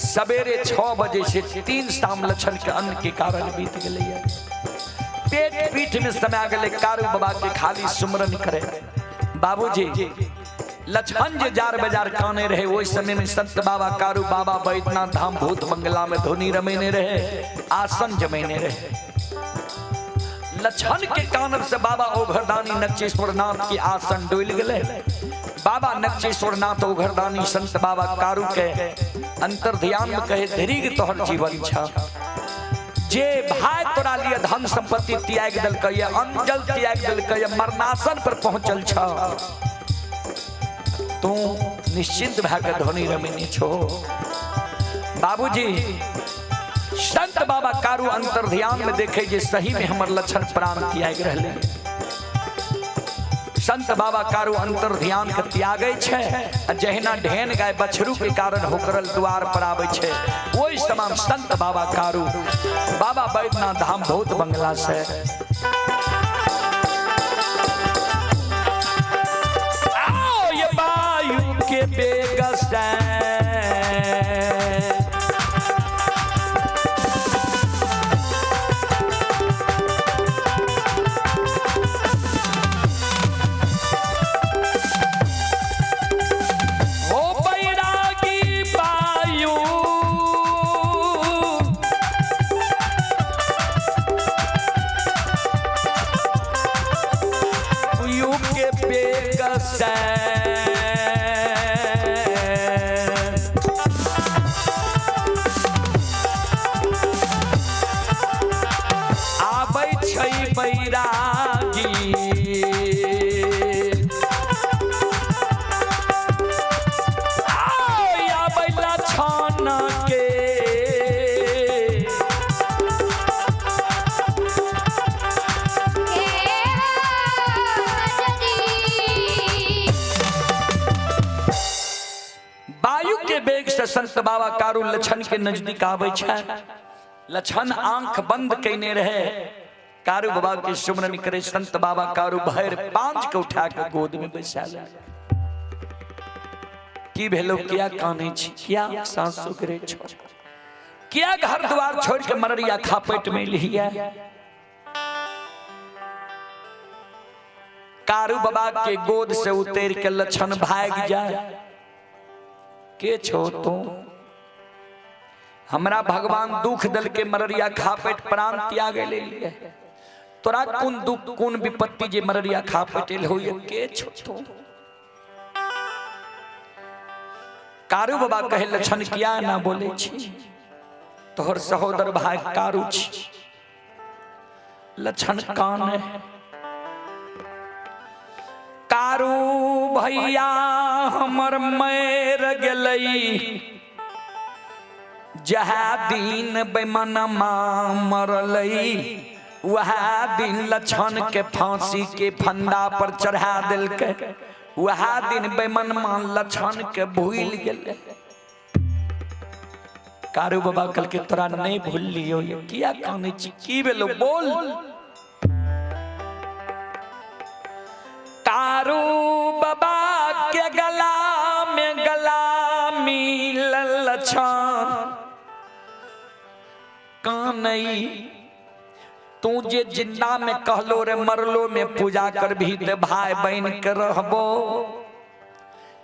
सवेरे 6 बजे से 3 शाम लक्षण के अन्न के कारण बीत गेलै। पेट पीठ में समा गेलै, कारू बाबा के खाली सुमरन करे। बाबूजी, लक्ष्मण जे जार बाजार काने रहे, ओहि समय में संत बाबा कारू बाबा बैद्यनाथ धाम भूत बंगला में धुनी रमेने रहे, आसन जमेने रहे। लक्ष्मण के कानब से बाबा ओघरदानी नक्षेश्वर नाथ के आसन डोल गेलै। बाबा नक्षेश्वर नाथ ओघरदानी संत बाबा कारू के अंतर ध्यान में कहे, धीरे तोहर जीवन छ, जे भाई तोरा लिए धन संपत्ति त्याग देलकै, अन्न जल त्याग देलकै, मरनासन पर पहुंचल छ, तू निश्चिंत भए के धोनी रमिनी छो। बाबूजी, संत बाबा कारू अंतर ध्यान में देखे जे सही में हमर लक्षण प्राण त्याग रहले। संत बाबा कारू अंतर ध्यान के त्यागै छै आ जहिना ढेन गाय बछरू के कारण होकरल द्वार पर आबै छै, ओहि समान संत बाबा कारू बाबा बैद्यनाथ धाम भूत बंगला से आओ ये वायु के बेग से संत बाबा कारू लछन के नजदीक आबै छै। लछन आंख बंद कयने रहे, कारू बाबा के सुमरन करे। संत बाबा कारू भरि पांच के उठा के गोद में बैसा ले। की भेलो, किया कानै छी, किया सांस सुकरे छो, किया घर द्वार छोड़ के मररिया खापेट में लिहिया? कारू बाबा के गोद से उतर के लछन भाग जाए। के छो तू? हमरा भगवान दुख दल के मररिया खापेट प्राण त्याग ले लिए, तोरा कोन दुख कोन विपत्ति जे मररिया खापेट हो? के छो तू? कारू बाबा कहे, लछन किया ना बोले छी? तोहर सहोदर भाई कारू छी। लछन कान है, कारू भैया हमर मर गेलै जहा दिन बेमनमा मरलै, वह दिन लछन के फांसी के फंदा पर चढ़ा देलकै। वह दिन बेमनमा लछन के भूल गेलै। कारू बाबा कल के तोरा नहीं भूल लियो, ये किया कानै छी, की भेलो बोल? कारू बाबा के गला में गला मिलल छन कानई। तू जे जिंदा में कहलो रे मरलो में पूजा करबही ते भाई बहन के रहबो,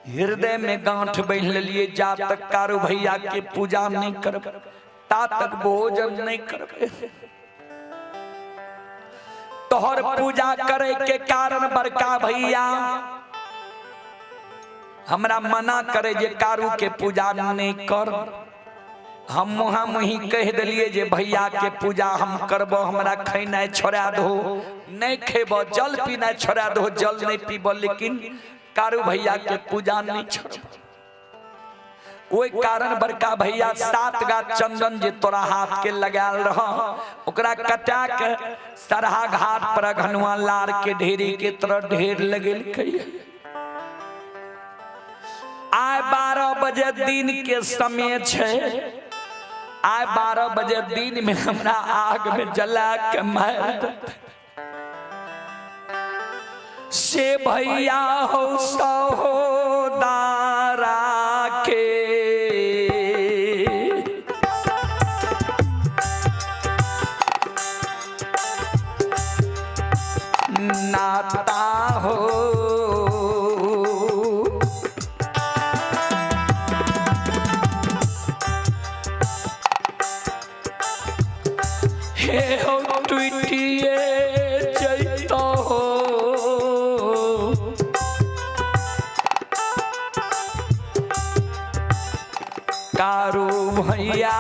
हृदय में गांठ बांध लेलिए, जा तक कारू भैया के पूजा नहीं करब ता तक भोजन नहीं करबे। तोहर पूजा करे के कारण बड़का भैया हमरा मना करे जे कारू के पूजा नहीं कर। हम मुहा मुही कह दिलिए जे भैया के पूजा हम करबो, हमरा खेनाइ छोड़ा दो नहीं खेबो, जल पीनाइ छोड़ा दो जल नहीं पीबो, लेकिन कारू भैया के पूजा नहीं छोड़बो। ओहि कारण बड़का भैया 7 गा चंदन जे तोरा हाथ के लगायल रह ओकरा कटा के सरहा घाट पर घनुआ लार के ढेरी के तरह ढेर लगेलकै। आइ 12 बजे दिन के समय छै, आइ 12 बजे दिन में हमरा आग में जला के मार देतै। से भैया हो सहोदारा के नाता हो, हे हो टूटिए जैतो हो, कारू भैया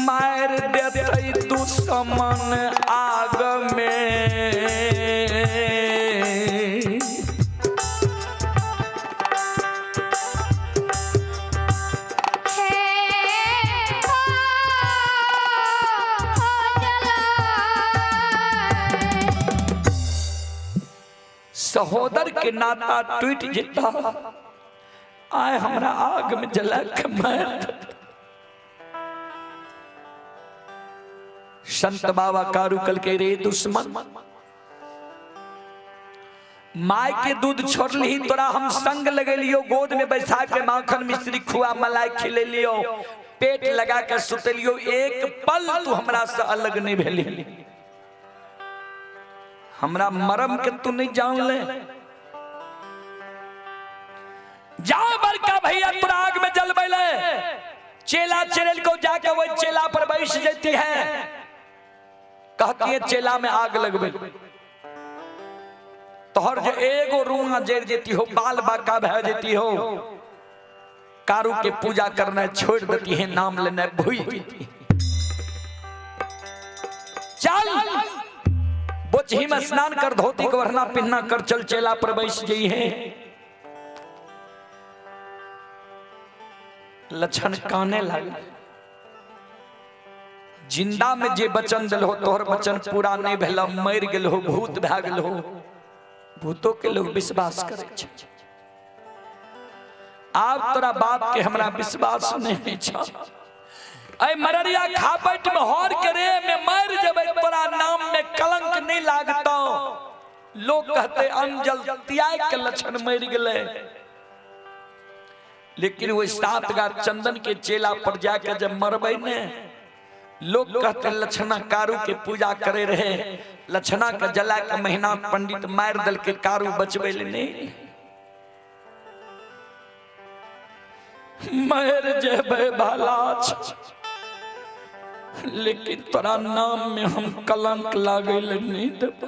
मार देतै दुश्मन आग में। हे हो जला। सहोदर के नाता टूट जेता, आय हमरा आग में जला के मार देतै। संत बाबा कारू कल के रे दुश्मन, माय के दूध छोड़ली तोरा हम संग लगेलियो, गोद में बैठा के माखन मिश्री खुआ मलाई खिलेलियो, पेट लगा के सुतेलियो, एक पल तू हमरा से अलग नहीं भेली, हमरा मरम के तू नहीं जान ले। जा बड़का भैया तोरा आग में जलबै ले, चेला चेरेल को जाके वही चेला पर बैठ जाती है, कहती है चेला में आग लगबे, तोहर जे एगो रुआ जर जेती हो, बाल बाका भै जेती हो, कारू के पूजा करना छोड़ देती है, नाम लेना भूल जेती है। चल बोचही में स्नान कर, धोती को वरना पिन्ना कर, चल चेला पर बैस गई है। लक्षण काने लगे, जिंदा में जे वचन दिल हो तोहर वचन पूरा नहीं भेल, मर गेल हो, भूत भए गेल हो। भूतो के लोग विश्वास करे छै। आब तोरा बाप के हमरा विश्वास नहीं छ। ऐ मररिया खापट में हर के रे में मर जबै, तोरा नाम में कलंक नहीं लागतो। लोग कहते अंजल त्याग के लक्षण मर गेले, लेकिन वो 7 गा चंदन के चेला पर जाके जब मरबै ने, लोग कहते लक्षणा कारू के पूजा करे रहे, लक्षणा के जला के महीना पंडित मार दल के कारू बचबे ले नहीं। मर जेबै भला छ, लेकिन तोरा नाम में हम कलंक लागे ले नहीं देबो।